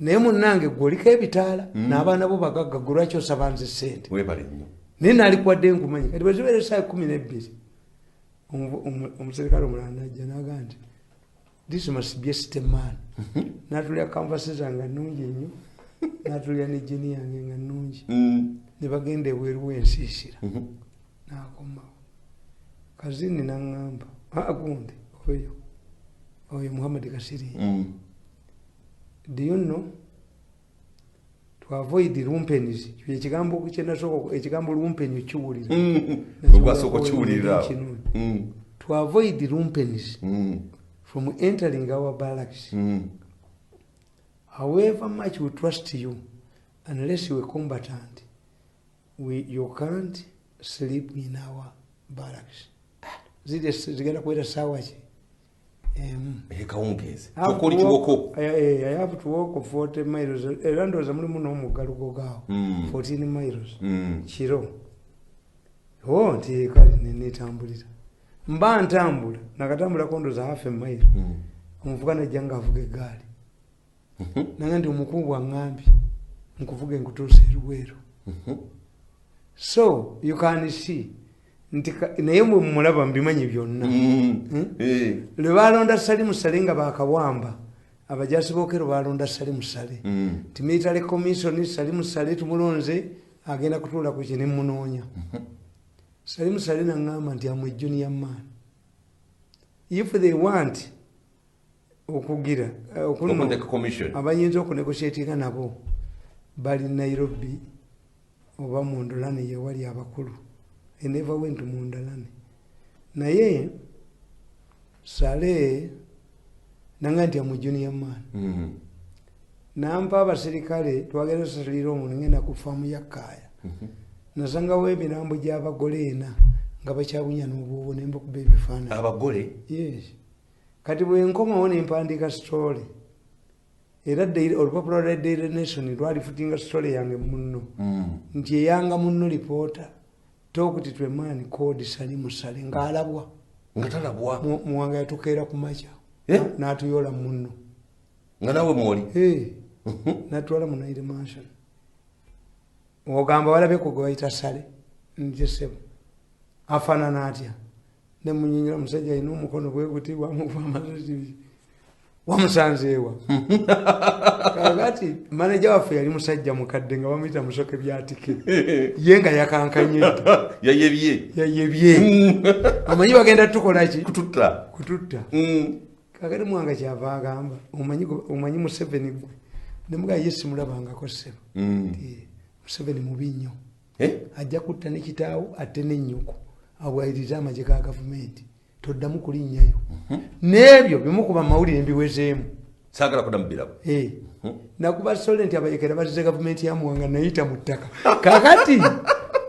S1: Naye munnange gwe oliko ebitaala n'abaana bo bagagga, gwe lwaki osaba nze ssente?
S2: Webale nnyo.
S1: Naye naalikuwadde nkumanyi. Kati bwe zibeera essaawa 12, omuserikale omulala najja n'agamba nti this must be a city man. N'atulya kanvasi zange nga nnungi nnyo, n'atulya ne jini yange nga nnungi. Ne bagenda ebweru w'ensiisira. N'akomawo. Kazini n'aŋŋamba, gundi oyo Muhammad Kasirinyi. Do you know to avoid lumpens? Ekigambo kye nasooka, ekigambo lumpen okiwulira.
S2: Ogwasooka okiwulira.
S1: To avoid lumpens from entering our barracks, however much we trust you, unless you are combatant, you can't sleep in our barracks. Ziri zigenda kuwera ssaawa ki? 1.
S2: Kawungeezi. Kyokka oli kiwoko.
S1: I have to walk 40 miles. Era ndowooza mulimu n'omugga Lugogo. 14 miles. Kiro. Oh, nti kale netambulira. Mba ntambula, nakatambulako ndowooza half a mile. Omuvuka najja ng'avuga eggaali. Nanga nti omukulu bw'aŋŋambye nkuvuge nkutuuse e Luweero. So you can see nti naye bwe mumulaba mbimanyi byonna. Lwe balonda Salimu Sale nga bakawamba, abajasi b'Okello balonda Salimu Sale. Ti military commission, Salimu Sale tumulonze agenda kutuula ku kini munoonya. Salimu Sale naŋŋamba nti am a junior man. If they want okugira
S2: Okunteka commission.
S1: Abayinza okunegotiatinga nabo bali Nairobi oba Mundalani yewali abakulu. I never went to Mundalani. Naye Sale nanga nti am a junior man. Nampa abaserikale twagenda sasulira omuntu ngenda ku faamu ya Kaaya. Nasangawo emirambo gy'abagole ena nga bakyabunya n'obwobo ne mbakuba ebifaananyi.
S2: Abagole?
S1: Yes. Kati bwe nkomawo ne mpandiika story. Era olupapula lwa Daily Nation lwalifutinga story yange munno. Nti eyanga munno reporter talked to a man called Salimu Sale ng'alabwa.
S2: Nga talabwa.
S1: Muwanga yatukeera ku makya.
S2: Eh?
S1: N'atuyoola munno.
S2: Nga naawe mwoli?
S1: Eh. N'atwala mu Nile Mansion. Ogamba walabye gwe bayita Sale. Nti ssebo. Afaanana atya? Ne munyinyira omusajja alina omukono bwe guti wamukuba amasasi. Wamusanzeewa. Kaakati maneja waffe yali musajja mukadde nga bamuyita Musoke Byatike. Ye nga yakankanye dda.
S2: Yayebye.
S1: Yayebye. Omanyi bagenda tukola ki?
S2: Kututta.
S1: Kututta. Kaakati Mwanga kyava agamba, omanyi Museveni gwe. Ne mugamba ye simulabangako ssebo. Nti Museveni mubi nnyo.
S2: Eh?
S1: Ajja kutta ne kitaawo atte ne nnyoko. Abwayirize amagye ga gavumenti. Toddamu kulinnyayo. N'ebyo bimukuba mawulire mbiwezeemu.
S2: Saagala kuddamu birabo.
S1: Eh. Nakuba sole nti abayekera bazze gavumenti ya Muwanga nayita mu ttaka. Kaakati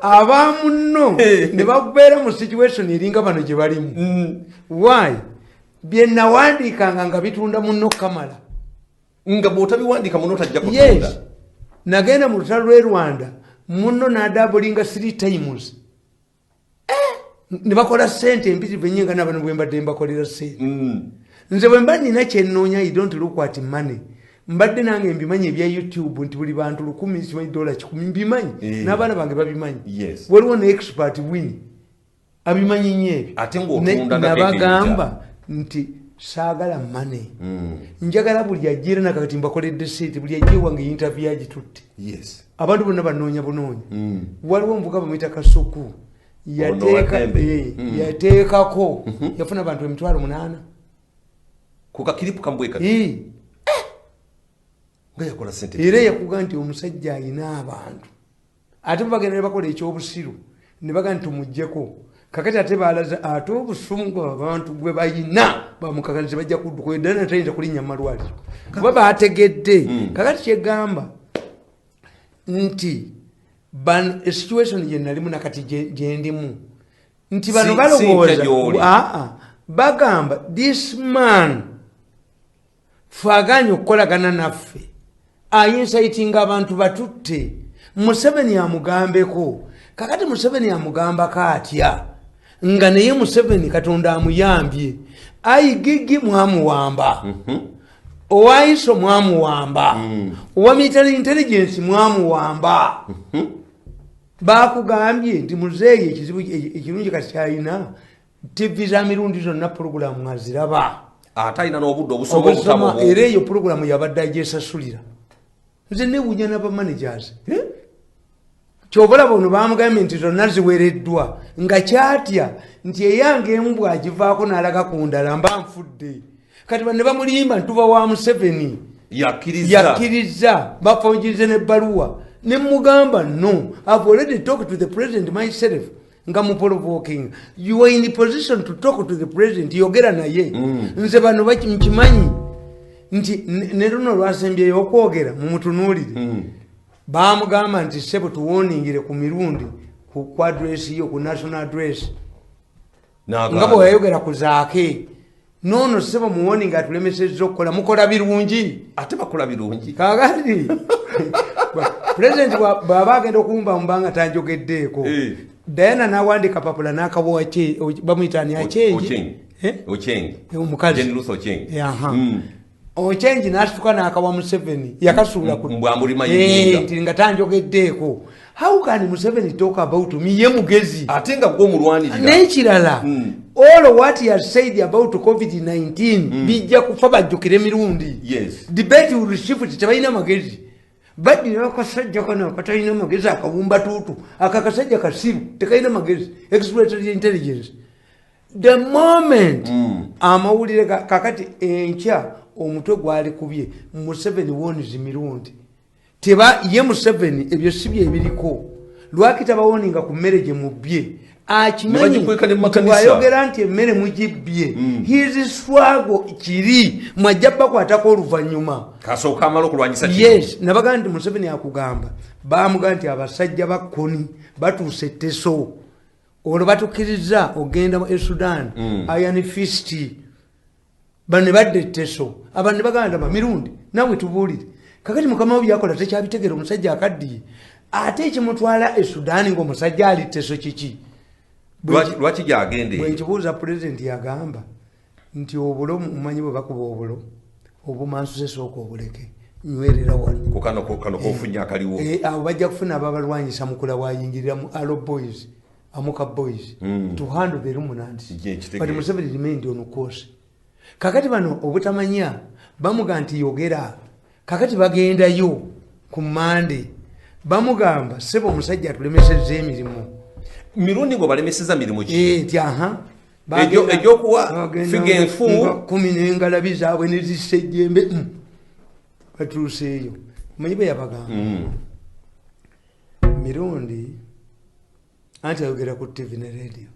S1: abamunno ne babeera mu situation eringa bano gye balimu. Why? Bye nawandiikanga nga bitunda munno kamala.
S2: Nga bw'otabiwandiika munno tajja kutunda.
S1: Yes. Nagenda mu lutalo lw'e Rwanda, munno n'adabulinga 3 times. Ne bakola ssente empitirivu ennyo nga nabano bwe mbadde mbakolera ssente. Nze bwe mba nnina kye nnoonya, I don't look at money. Mbadde nange mbimanyi ebya YouTube nti buli bantu 1000 simanyi $100 mbimanyi. N'abaana bange babimanyi. Waliwo ne expert Winnie abimanyi nnyo ebyo.
S2: Ate ng'otunda nga
S1: Nabagamba nti saagala money. Njagala buli ajjira nakati mbakoledde ssente, buli ajja ewange interview agitutte. Abantu bonna banoonya bunoonya. Waliwo omuvuka bamuyita Kasuku.
S2: Ono wa Dembe.
S1: Yateekako. Yafuna abantu 800,000.
S2: Ku kakiripu kamubwe kati. Nga yakola ssente.
S1: Era yakuga nti omusajja alina abantu. Ate bwe bagenda ne bakola ekyobusiru ne baga nti tumuggyeko. Kakati ate balaza ate obusungu abantu gwe bayina bamukakaliza bajja kudduka eddala tayinza kulinnya mu malwaliro. Kuba bategedde. Kakati kyegamba nti situation gye nalimu nakati gye ndimu nti bano balowooza
S2: Si mpya gy'oli.
S1: Aa, bagamba this man faganye okukolagana naffe ayinsaitinga abantu batutte Museveni amugambeko. Kakati Museveni amugambako atya nga naye Museveni Katonda amuyambye IGG mwamuwamba, owa ISO mwamuwamba, owa military intelligence mwamuwamba. Bakugambye nti muzeeyi ekizibu ekirungi kati kyalina, TV za Mirundi zonna puroguramu aziraba.
S2: Ate alina n'obudde obusoma.
S1: Obusoma.
S2: Obutabo.
S1: Era eyo puroguramu yabadde agyesasulira. Nze newunya n'abamanagers. Kyova olaba ono bamugambye nti zonna ziwereddwa, nga kyatya nti eyange emu bw'agivaako n'alaga ku ndala mba nfudde. Kati bane bamulimba ntuva wa Museveni.
S2: Yakkiriza.
S1: Yakkiriza, bafonjirize nebbaluwa. Nemugamba, "No, I've already talked to the president myself." Nga muprovoking, "You are in the position to talk to the president, yogera naye." Nze bano nkimanyi nti ne luno lwasembyeyo okwogera mumutunuulire. Bamugamba nti, "Sebo, tuwoningire ku Mirundi ku address yo, ku national address."
S2: N'agaana.
S1: Nga bwe yayogera ku Zaake, noono, "Sebo, muwoninga atulemesezza okukola. Mukola birungi."
S2: Ate bakola birungi.
S1: Kakati pulezidenti bw'aba agenda okuwumbawumba nga tanjogeddeeko, Diana nawandika papula n'akawa, bamuyita ani, Achengi.
S2: Ocheng.
S1: Eh?
S2: Ocheng.
S1: Omukazi.
S2: Jane Ruth Ocheng.
S1: Aha. Ochengi n'asituka n'akawa Museveni, yakasuula ku
S2: Mbwamulima
S1: Eh,
S2: yinga.
S1: nti nga tanjogeddeeko, how can Museveni talk about me? Ye mugezi.
S2: Ate nga gwe omulwanirira.
S1: N'ekirala, all what he has said about COVID-19 bijja kufa, bajjukire Emirundi. Debate will shift. Tebalina magezi, baddira akasajja kano akatalina magezi, akawumba tuutu aka akasajja kasiru, tekalina magezi, exploited intelligence. The moment amawulire kakati enkya omutwe gwali kubye, "Museveni warns Mirundi." Teba ye Museveni ebyo si byebiriko. Lwaki tabawoninga ku mmere gye mubbye? Akimanyi.
S2: Ne bagikweka ne mu
S1: nti
S2: makanisa.
S1: Bw'ayogera nti emmere mugibbye, his struggle kiri mwajja bakwatako oluvannyuma.
S2: Kasooka amala okulwanyisa kino.
S1: Yes, nabagaa nti Museveni akugamba, bamugaa nti abasajja ba Kony batuuse Etteso, olwo batukkiriza ogenda e Sudan. Iron fist. Bano ne badda Etteso, abantu ne bagamba ndaba Mirundi nawe tubuulire. Kakati mukama we byakola tekyabitegeera. Omusajja akaddiye, ate ekimutwala e Sudan ngaomusajja ali Teso kiki?
S2: Lwaki gyagenda
S1: Bwe
S2: eyo?
S1: nkibuuza pulezidenti, yagamba nti obulo, mumanyi bwe bakuba obulo obumansuse, sooka obuleke, nywerera wano.
S2: Ku kano kofunye akaliwo.
S1: Eh, abo bajja kufuna ababalwanyisa. Mukula bwayingirira mu Alo Boys, Amuka Boys, to handle the remnants.
S2: Ye, kitegeera.
S1: But Museveni remained on course. Kakati bano obutamanya bamuga nti yogera. Kakati bagendayo ku Mande, bamugamba, "Sebo, omusajja atulemesezza emirimu."
S2: Mirundi ngo balemeseza mirimu ki?
S1: Eh, nti aha.
S2: Egyokuwa figa enfu.
S1: Nga kumi n'engalabi zaabwe nezissa ejjembe. Batuuseeyo, omanyi bwe yabagamba? Mirundi anti ayogera ku TV ne radio.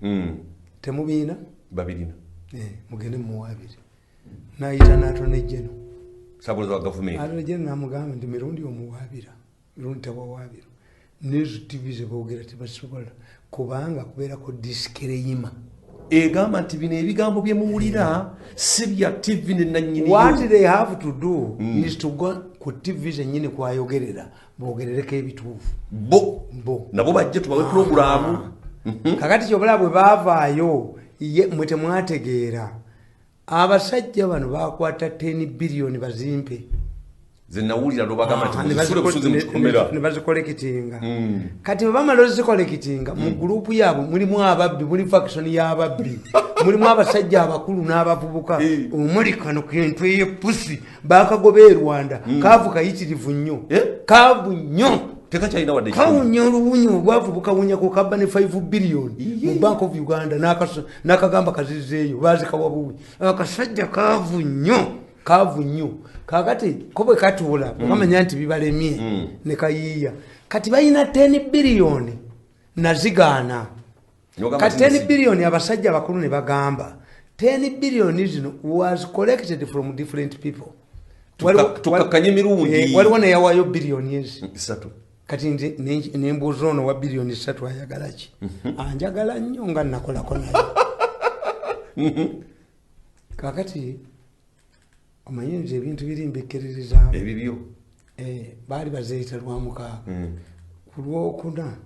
S1: Temubiina?
S2: Babirina.
S1: Eh, mugende mumuwaabire. Nayita n'attorney general.
S2: Sabuloza wa gavumenti.
S1: Attorney general namugamba nti Mirundi omuwaabira, Mirundi tawawaabira, nezo TV zeboogera tebasobola, kubanga kubeerako disclaimer.
S2: Egamba nti bino ebigambo bye muwulira si bya TV ne nannyini.
S1: What they have to do is to go ku TV zenyini kwayogerera, bogerereko ebituufu.
S2: Bo.
S1: Bo.
S2: Nabo bajje tubawe pulogulaamu.
S1: Kakati kyobula bwe baavaayo, ye mwe temwategeera, abasajja bano bakwata 10 biliyoni bazimpe.
S2: Zenawulira lobagamba nti
S1: Ah,
S2: muzisule busuzi mu kikomera.
S1: Ne bazikolekitinga. Kati bwe bamala ozikolekitinga, mu gurupu yaabwe mulimu ababbi, muli faction y'ababbi, mulimu abasajja abakulu n'abavubuka. Omuli kano kentwe y'epusi bakagoba e Rwanda, kaavu kayitirivu nnyo.
S2: Eh?
S1: Kaavu nnyo.
S2: Tekakyalina wadde kikumi.
S1: Kawunya oluwunya obwavu bukawunyako, kabba ne 5 billion mu Bank of Uganda, n'akagamba kazizeeyo bazikawa buwi. Akasajja kaavu nnyo, kaavu nnyo. Kakati ko bwe katuula bwekamanya nti bibalemye, ne kayiiya. Kati balina 10 biliyoni, nazigaana.
S2: N'ogamba
S1: Kati
S2: nti
S1: 10 biliyoni, abasajja abakulu ne bagamba 10 biliyoni zino was collected from different people.
S2: Tukakkanye emirundi.
S1: Eh, waliwo neyawayo biliyoni ezi
S2: 3.
S1: Kati nze nembuuza ono wa biliyoni 3 ayagala ki? Anjagala nnyo nga nakolako naye. Kakati omanyi nze ebintu biri mbikkiririzaamu.
S2: Ebibyo.
S1: Eh, baali bazeeyita Lwamukaaga, ku Lwokuna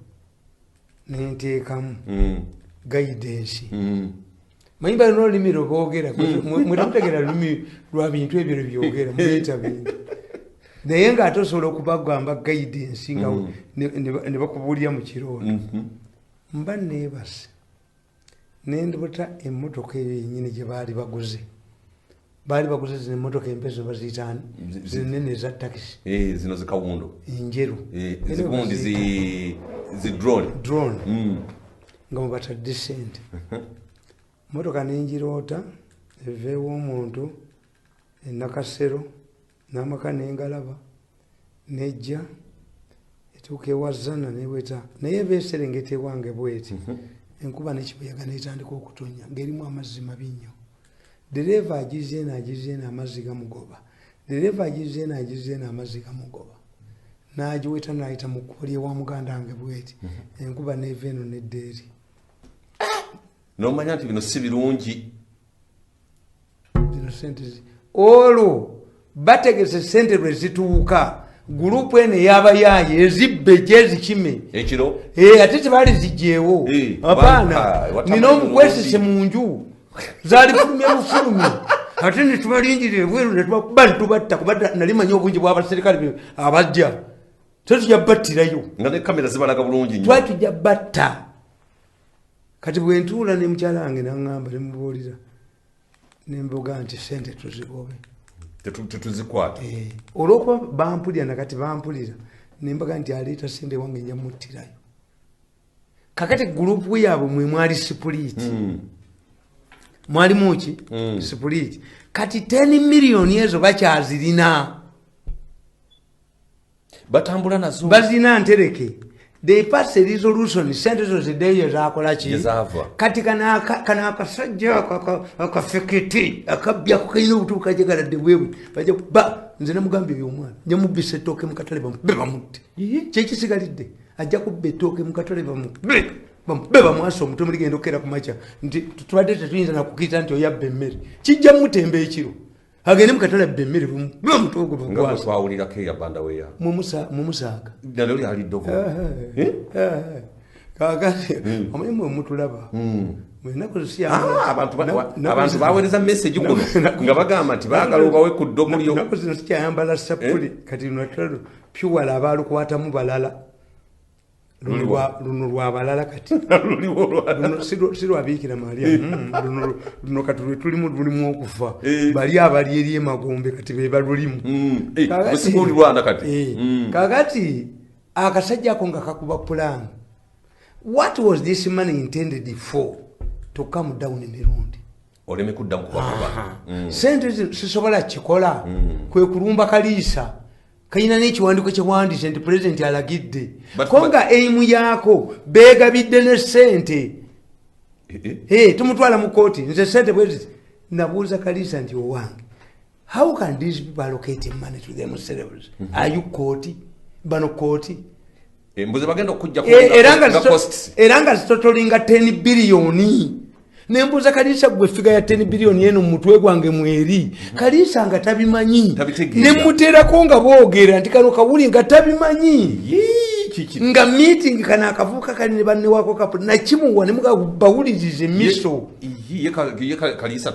S1: nenteekamu guidance. Manyi balina olulimi lwe boogera, mwe temutegeera lulimi lwa bintu ebyo lwe byogera, muleeta bintu, naye ng'ate osobola okubagamba guidance nga ne bakubuulira mu kirooto. Mba neebase, nendota emmotoka eyo yennyini gye baali baguze. Baali baguze zino emmotoka empezo, baziyitaani, zinene eza takisi.
S2: Eh, zino zikawundo.
S1: Enjeru.
S2: Eh,
S1: Era
S2: zigundi.
S1: Baziyita
S2: Zi drone.
S1: Drone. Nga mubatadde sente, motoka nengiroota eva ew'omuntu enakasero n'amaka, nengalaba nejja etuuka ewa Zana neweta, naye eba eserengeta ewange bweti, enkuba nekibuyaga netandika okutonya ng'erimu amazzi mabi nnyo. Dereeva agizeeno, agizeeno, amazzi gamugoba. Dereeva agizeeno, agizeeno, amazzi gamugoba, n'agiweta n'ayita mu kkubo lyewa muganda wange bweti, enkuba neeva eno nedda eri.
S2: Nomanya nti bino si birungi.
S1: Zino sente olwo bategese sente lwe zituuka, gurupu eno eyabayaaye ezibbe gyezikime.
S2: Ekiro.
S1: Eh, ate tebaali zijjeewo.
S2: Eh,
S1: apaana.
S2: Watama
S1: Nina omukwesese
S2: bulungi.
S1: mu nju, zaali fulumya bufulumi, ate netubalindirira ebweru netubakuba netubatta, kuba nali manyi obungi bw'abaserikale abajja, tetujja battirayo.
S2: Nga ne kamera zibalaga bulungi nnyo.
S1: Twali tujja batta. Kati bwe ntuula ne mukyala wange naŋŋamba, nemubuulira, nembuga nti sente tuzigobe.
S2: Tetuzikwata.
S1: Eh, olwokuba bampulira, nakati bampulira, nembaga nti aleeta sente wange nja muttirayo. Kakati gurupu yaabwe mwe mwali split. Mwalimu ki? Split. Kati 10 miliyoni ezo bakyazirina.
S2: Batambula nazo.
S1: Bazirina ntereke. They pass a resolution, sente zo ziddeyo zakola ki?
S2: Gye zaava.
S1: Kati kano akasajja akafekete akabyako kalina obutuuka kajagaladde bwebwe, bajja ba nze namugambye ebyo, omwana nja mubbisa ettooke mu katale, bamube bamutte. Kyekisigalidde, ajja kubba ettooke mu katale, bamube bamube bamwasa omutwe. Muligenda okukeera ku makya nti tubadde tetuyinza nakukiriza nti oyabba emmere. Kijja mutemba ekiro agende mu katale abba emmere, bamube omutwe ogwo
S2: Nga bwe
S1: bagwasa.
S2: Twawulirako eyabanda weya.
S1: Mumusaaga.
S2: Nalyo lyali ddogo.
S1: Eh, kakati omanyi mwe mutulaba mwenaku.
S2: Ah, abantu baweereza message kuno nga bagamba nti baagala obawe ku ddogo lyo.
S1: Naku zino sikyayambala sapuli. Kati natalo pyuwala abalukwatamu balala. Luno
S2: Luliwa?
S1: Luno lwa balala kati.
S2: Luliwo olwa
S1: Luno si lwa Biikira Maria. Luno kati lwe tulimu, lulimu okufa.
S2: Eh.
S1: Bali abali eri emagombe kati be balulimu.
S2: Eh, busiga olirwana kati.
S1: Eh, kakati akasajja ako nga kakuba plan. What was this money intended for? To come down emirundi.
S2: Oleme kuddamu kubakuba.
S1: Sente zino sisobola kikola, kwe kulumba Kaliisa. Kalina n'ekiwandiiko kyewandiise nti pulezidenti alagidde. Ko nga eimu yaako beegabidde ne sente.
S2: Eh, eh.
S1: Hey, tumutwala mu kooti. Nze sente bweziti nabuuza Kaliisa nti owange, how can these people allocate money to themselves? Are you kooti? Bano kooti?
S2: Eh, mbuze bagenda okujja
S1: Eh, era nga
S2: nga costs.
S1: Era nga zitotolinga 10 biliyoni. Nembuuza Kaliisa, gwe figure ya 10 biliyoni eno mu mutwe gwange mweri? Kaliisa nga tabimanyi.
S2: Tabitegeera.
S1: Nemuteerako nga boogera nti kano kawuli nga tabimanyi.
S2: Yii, kiki?
S1: Nga meeting kano akavuuka kali ne bannewako kapu nakimuwa nemuga bawuliriza emiso.
S2: Ye Kaliisa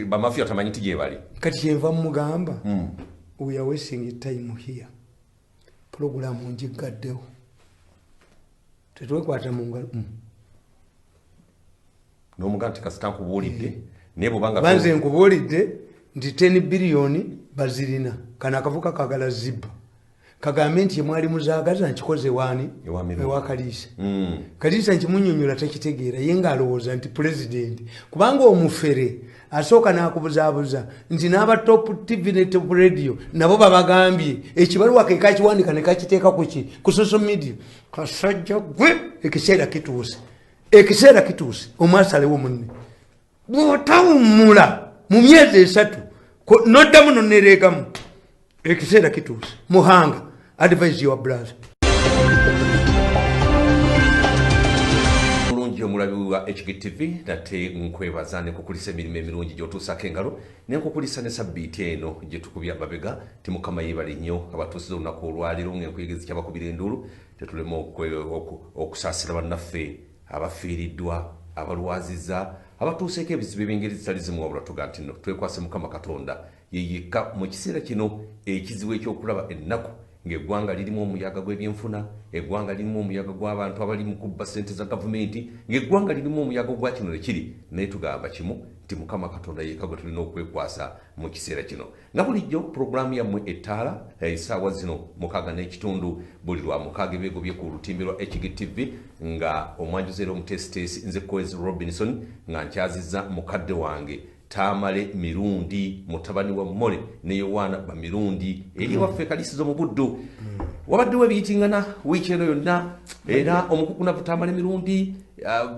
S2: bamafiya tamanyi ti gye bali.
S1: Kati kyenva mugamba, we are wasting time here. Puroguramu ngigaddewo, tetwekwata mu ngalo.
S2: N'omugamba nti kasita nkubuulidde, naye bwobanga
S1: Banze nkubuulidde nti 10 biliyoni bazirina. Kano akavuka kagala zibba, kagambe nti emwali muzaagaza nkikoze waani?
S2: Ewa Mirundi.
S1: Ewa Kaliisa. Kaliisa nkimunyonyola takitegeera, ye ng'alowooza nti pulezidenti, kubanga omufere asooka n'akubuzaabuza nti n'aba Top TV ne Top Radio nabo babagambye ekibaluwa ke kakiwandika ne kakiteeka kuki ku social media. Kasajja gwe, ekiseera kituuse, ekiseera kituuse omwasalewo munne. Bw'otawummula mu myezi 3 noddamu nonereegamu, ekiseera kituuse. Muhanga, advise your brother.
S2: Bulungi omulabi wa HGTV, nate nkwebaza nekukulisa emirimu emirungi gyotuusako engalo, nenkukulisa ne sabbiiti eno gye tukubya mabega ti Mukama yeebale nnyo abatuusiza olunaku olwaleero ng'enkuyegezi kyabakubira enduulu. Tetulema okusaasira bannaffe abafiiriddwa, abalwaziza. Abatuuseeko ebizibu eby'engeri zitali zimu, wabula tuga nti nno twekwase Mukama Katonda ye yekka mu kiseera kino ekizibu ekyokulaba ennaku ng'eggwanga lirimu omuyaga gw'ebyenfuna, eggwanga lirimu omuyaga gw'abantu abali mu kubba ssente za gavumenti, ng'eggwanga lirimu omuyaga ogwa kino ne kiri, naye tugamba kimu nti Mukama Katonda yekka gwe tulina okwekwasa mu kiseera kino. Nga bulijjo pulogulaamu yammwe Ettaala, essaawa zino 6:15 buli lwa mukaaga ebeegobye ku lutimbe lwa HGTV, nga omwanjuzi era omuteesiteesi nze Kwezi Robinson, nga nkyazizza mukadde wange Tamale Mirundi, mutabani wa Mmole ne Yowaana Bamirundi, eri ewaffe Kalisizo mu Buddu. Wabaddewo ebiyitingana wiiki eno yonna, era omukukunavu Tamale Mirundi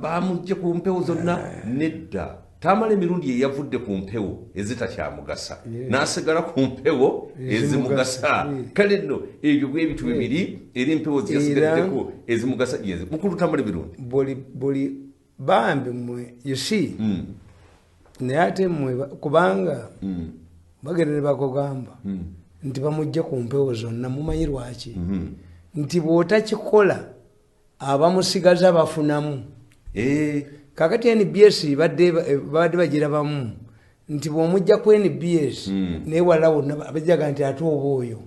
S2: bamugje ku mpewo zonna. Nedda, Tamale Mirundi ye yavudde ku mpewo ezitakyamugasa, n'asigala ku mpewo ezimugasa. Kale nno ebyo bwe bityo bibiri, era empewo ziyasigaddeko ezimugasa yezi. Mukulu Tamale Mirundi,
S1: buli bambi mmwe, you see, naye ate mmwe kubanga bagenda ne bakugamba nti bamugje ku mpewo zonna, mumanyi lwaki? Nti bw'otakikola abamusigaza bafunamu. Kakati NBS babadde bagirabamu nti bw'omujja ku NBS, naye wala wonna bajaga nti ate oba oyo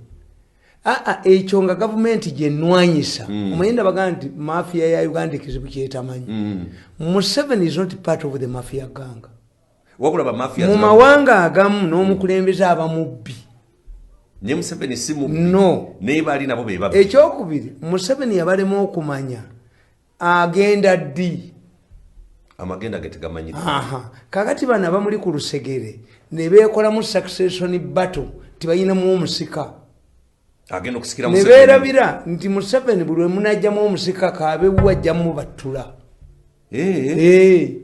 S1: aa ekyo nga gavumenti gyenwanyisa. Omanyi ndabaga nti mafia ya Uganda ekizibu kyetamanyi, Museveni is not part of the mafia gang.
S2: Wabula bamafia
S1: Mu mawanga agamu n'omukulembeze aba mubbi.
S2: Ne Museveni si mubbi.
S1: No.
S2: Naye baali nabo be babbi.
S1: Ekyokubiri, Museveni yabalema okumanya agenda ddi.
S2: Amagenda ge tegamanyiddwa.
S1: Aha, kakati bano abamuli ku lusegere ne beekolamu succession battle, tibayinamu omusika.
S2: Agenda okusikira
S1: Ne
S2: Museveni.
S1: beerabira nti Museveni buli lwe munajjamu omusika, kaabe wajja mubattula. Eh.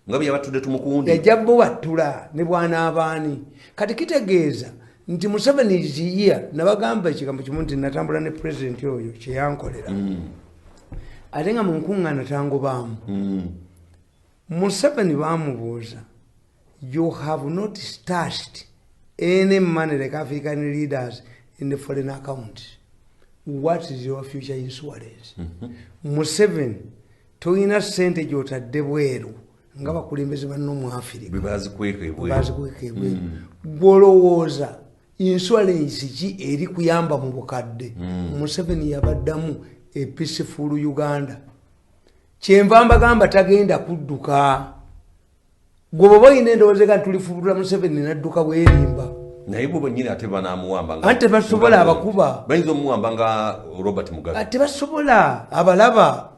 S2: Nga bwe yabatudde Tumukunde.
S1: Yajja mubattula ne bwanaabaani. Kati kitegeeza nti Museveni ziya nabagamba ekigambo kimu nti natambula ne pulezidenti oyo kyeyankolera, ate nga mu nkuŋŋaana tangobaamu. Museveni bamubuuza, "You have not stashed any money like African leaders in the foreign account. What is your future insurance?" Museveni tolina sente gyotadde bweru nga bakulembeze banno mu Afirika.
S2: Bwe bazikweka ebweru.
S1: Bazikweka ebweru. Gwolowooza insurance ki eri kuyamba mu bukadde? Museveni yabaddamu a peaceful Uganda. Kyenva mbagamba tagenda kudduka. Gwe bw'oba olina endowooza ega ntulifubutula Museveni nadduka, bwerimba.
S2: Naye bo bennyini ate banaamuwamba
S1: Anti tebasobola, abakuba.
S2: Bayinza omuwamba nga Robert Mugabe.
S1: Ah, tebasobola, abalaba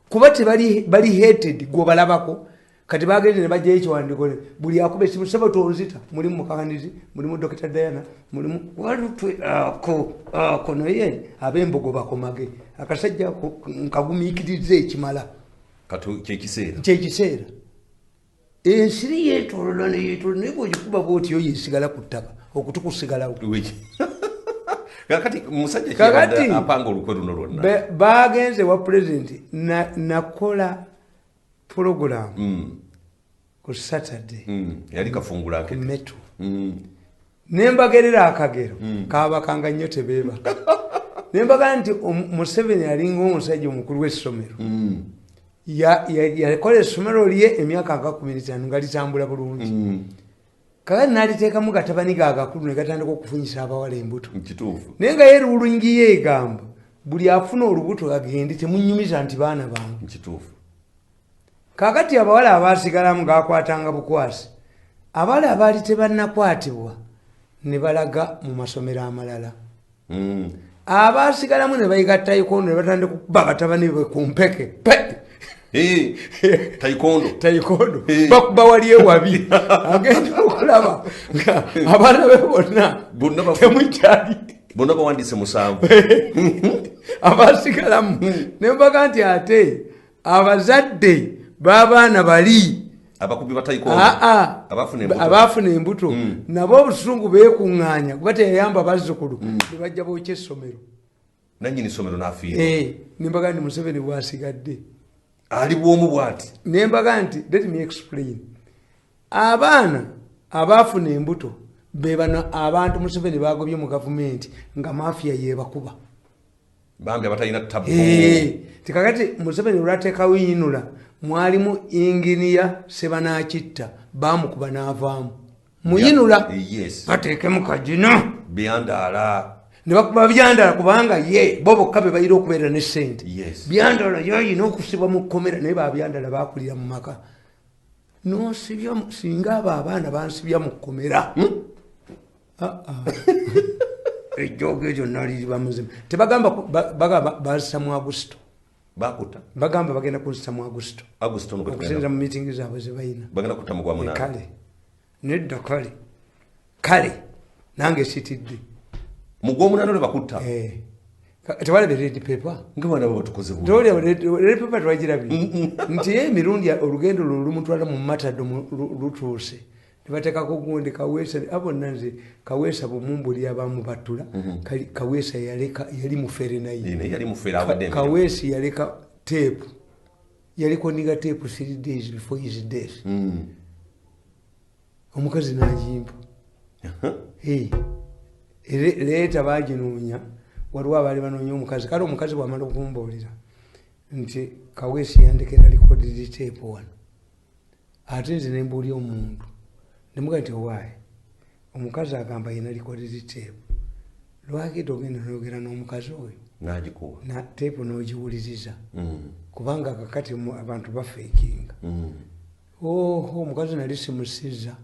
S1: kuba tebali bali hated. Gwe obalabako kati bagenze ne bajjayo ekiwandiiko buli akuba esimu, "Sebo tonzita." Mulimu Mukaganizi, mulimu Dr Diana, mulimu walutwe ako ako, naye ab'embogo bakomage akasajja ako nkagumiikiriza ekimala.
S2: Kati kyekiseera.
S1: Kyekiseera ensiri yeetolola neyetolola, naye bwogikuba bwotyo yesigala ku ttaka, okutu kusigalawo.
S2: Kakati musajja
S1: Kakati-
S2: kyabadde apanga olukwe luno lwonna.
S1: Bagenze wa pulezidenti nakola puroguramu ku Saturday.
S2: Yali kafungula
S1: Ku
S2: nkete.
S1: Metro. Nembagerera akagero kabakanga nnyo tebeebaka, nembaga nti Museveni alinga omusajja omukulu w'essomero. Yakola essomero lye emyaka nga 15 nga litambula bulungi. Kakati naliteekamu gatabani ge agakulu ne gatandika okufunyisa abawala embuto.
S2: Kituufu.
S1: Naye nga ye ruling ye egamba buli afuna olubuto agende, temunyumiza nti baana bange. Kakati abawala abasigalamu gakwatanga bukwasi, abawala abaali tebannakwatibwa ne balaga mu masomero amalala. Abasigalamu ne bayiga taekwondo ne batandika okuba batabani be ku mpeke pe.
S2: Eh, taekwondo.
S1: Taekwondo.
S2: Eh.
S1: Bakuba wali ewabi, agenda okulaba nga abaana be bonna
S2: Bonna
S1: temukyali.
S2: Bonna bawandiise 7.
S1: Abasigalamu nembaga nti ate abazadde b'abaana bali
S2: Abakubi ba taekwondo.
S1: Aa,
S2: Abafuna embuto.
S1: Abaafuna embuto nabo obusungu beekuŋŋaanya kuba teyayamba bazzukulu, ne bajja bookya essomero.
S2: Nanyini ssomero n'afiirwa.
S1: Eh, nembaga nti Museveni bwasigadde
S2: Ali bwomu bw'ati.
S1: Nembaga nti let me explain, abaana abaafuna embuto be bano abantu Museveni bagobye mu gavumenti nga mafia yebakuba.
S2: Bambi abatalina tabu.
S1: Eh, tikakati Museveni olwateekawo yinula. Mwalimu inginiya Sebanakitta, bamukuba n'avaamu. Muyinula. Bateekemu kagino.
S2: Byandala.
S1: Ne bakuba Byandala kubanga ye bo bokka be balina okubeera ne ssente. Byandala yayina okusibwa mu kkomera, naye ba Byandala baakulira mu maka. Nosibya singa abo abaana bansibya mu kkomera. Ejjoogo eryo naliriba muzima. Tebagamba bagamba banzisa mu Agusto.
S2: Bakuta.
S1: Bagamba bagenda kunzisa mu Agusto.
S2: Agusto nuko
S1: okusinziira mu meeting zaabwe ze balina.
S2: Bagenda kutta mu gwa munaana.
S1: Kale. Nedda kale. Kale. Nange sitidde.
S2: Mu gwa munaana lwe bakutta.
S1: Tewalabye red paper?
S2: Nga bwana bo batukoze bubi.
S1: Tewalabye red paper twagirabye. Nti ye emirundi olugendo lwo lumutwala mu Matado lutuuse. Ne bateekako gundi Kaweesa, abo nna nze Kaweesa bumumbuli abamubattula. Kaweesa yaleka, yali mufere naye.
S2: Naye yali mufere awadde emirimu.
S1: Kaweesa yaleka tape. Yaliko niga tape 3 days before his death. Omukazi n'agimpa. Leeta baaginoonya, waliwo abaali banoonya omukazi. Kale omukazi bw'amala okumbuulira nti Kaweesi yandekera recorded tape wano. Ate nze ne mbuulira omuntu. Ne mugamba nti owaaye, omukazi agamba alina recorded tape. Lwaki togenda n'oyogera n'omukazi oyo?
S2: N'agikuwa.
S1: Na tape n'ogiwuliriza. Kubanga kakati abantu bafeekinga. Oho, omukazi nali simusiza.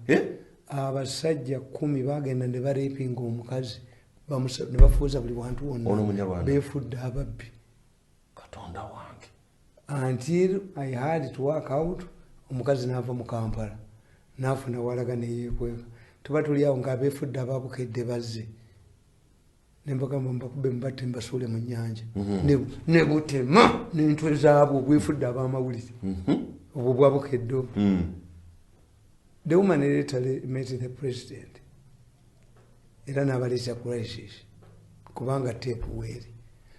S1: Abasajja 10 bagenda ne bareepinga omukazi. Ne bafuuza buli wantu wonna.
S2: Ono Munyarwanda.
S1: Beefudde ababbi.
S2: Katonda wange.
S1: Until I had to work out, omukazi n'ava mu Kampala. N'afuna walaga ne yeekweka. Tuba tuli awo ng'abeefudde ababukedde bazze. Ne mbagamba mbakube mbatte mbasuule mu nnyanja. Ne butema n'entwe zaabwe obwefudde ab'amawulire. Obwo bwabukedde obwo. The woman later met the president. Era n'abaleeta crisis. Kubanga tape weeri.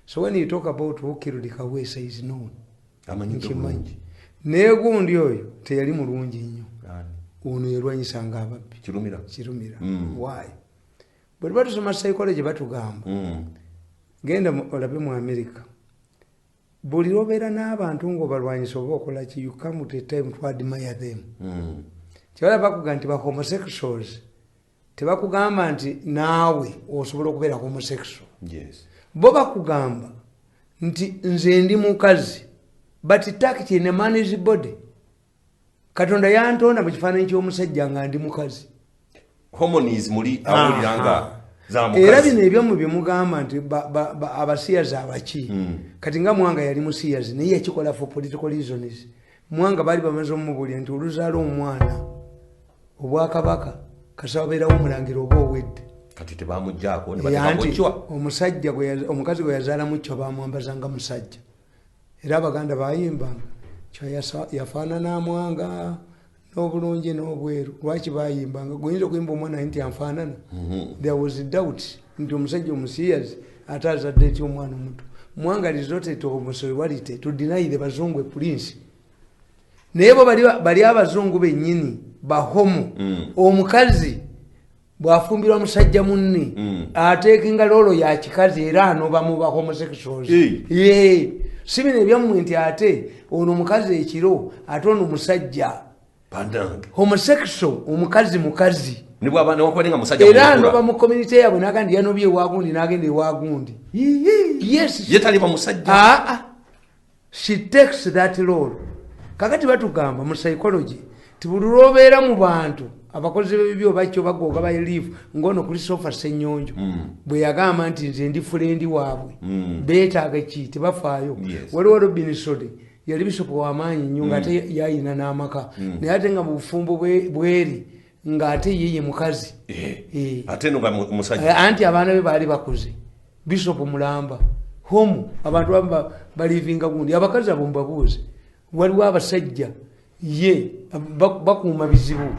S1: So when you talk about who killed Kaweesa is known.
S2: Amanyiddwe
S1: Nkimanyi.
S2: bulungi.
S1: Naye gundi oyo teyali mulungi nnyo.
S2: Ani?
S1: Ono yalwanyisanga ababbi.
S2: Kirumira.
S1: Kirumira. Why? Bwe tuba tusoma psychology batugamba. Genda olabe mu America. Buli lw'obeera n'abantu ng'obalwanyisa oba okola ki, you come to a time to admire them. Kyebala bakugamba nti ba homosexuals. Tebakugamba nti naawe osobola okubeera homosexual. Bo bakugamba nti nze ndi mukazi, but tact in a man's body. Katonda yantonda mu kifaananyi ky'omusajja nga ndi mukazi.
S2: Hormones muli awulira nga za mukazi.
S1: Era bino ebyammwe bye mugamba nti abasiyazi abaki. Kati nga Mwanga yali musiyazi naye yakikola for political reasons. Mwanga baali bamaze omubuulira nti oluzaala omwana obwakabaka kasaba abeerawo omulangira oba owedde.
S2: Kati tebamuggyaako ne
S1: Ye
S2: bateekako
S1: anti
S2: Chwa.
S1: omukazi gwe yazaalamu Chwa baamwambazanga musajja. Era Abaganda baayimbanga Chwa yafaanana Mwanga n'obulungi n'obweru. Lwaki baayimbanga? Gwe oyinza okuyimba omwana nti anfaanana? There was doubt nti omusajja omusiyazi ate azadde etya omwana omuto. Mwanga resorted to homosexuality to deny the bazungu prince. Naye bo bali abazungu bennyini ba homo. Omukazi bw'afumbirwa musajja munne, ateekinga loolo ya kikazi era anoba mu ba homosexuals. Ye. Si bino ebyammwe nti ate ono omukazi ekiro ate ono musajja.
S2: Bandange.
S1: Homosexual omukazi mukazi.
S2: Ne bw'aba newankubadde nga musajja
S1: Era
S2: mukulu.
S1: anoba mu community yaabwe n'agamba nti yanobye ewa gundi n'agenda ewa gundi. Yes.
S2: Ye taliba musajja.
S1: She takes that role. Kakati batugamba mu psychology ti buli lw'obeera mu bantu abakozi b'ebibi oba kyo bagooga ba leave ng'ono Christopher Ssenyonjo bwe yagamba nti nze ndi friend waabwe. Beetaaga ki tebafaayo. Waliwo Robinson yali bishopu w'amaanyi nnyo ng'ate yayina n'amaka. Naye ate nga mu bufumbo bweri ng'ate ye ye mukazi.
S2: Ate no nga musajja.
S1: Anti abaana be baali bakuze. Bishopu mulamba. Homo abantu abamu balivinga gundi. Abakazi abo mbabuuze. Waliwo abasajja ye bakuuma bizibu.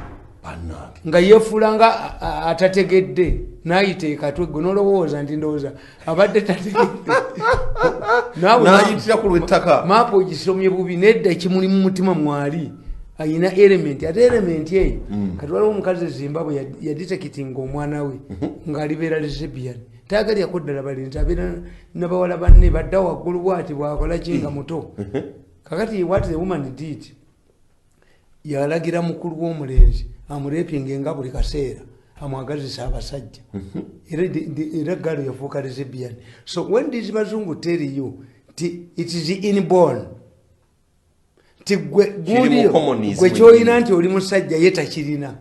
S2: Bannange.
S1: Nga yeefuula nga atategedde n'ayita ekatwe gwe n'olowooza nti ndowooza abadde tategedde. Naawe
S2: N'ayitira ku lw'ettaka.
S1: Maapu ogisomye bubi nedda ekimuli mu mutima mwali. Ayina element, ate element eyo. Kati waliwo omukazi e Zimbabwe yadetectinga omwana we ng'alibeera lesbian. Tayagalyako ddala balenzi, abeera n'abawala banne badda waggulu bw'ati bw'akola ki nga muto. Kakati what the woman did, yalagira mukulu w'omulenzi amurapinge nga buli kaseera, amwagazisa abasajja. Era galo yafuuka lesbian. So when these bazungu tell you nti it is inborn, nti gwe
S2: Kiri mu
S1: gundiyo
S2: commonism
S1: gwe kyolina
S2: yennyini.
S1: Nti oli musajja, ye takirina.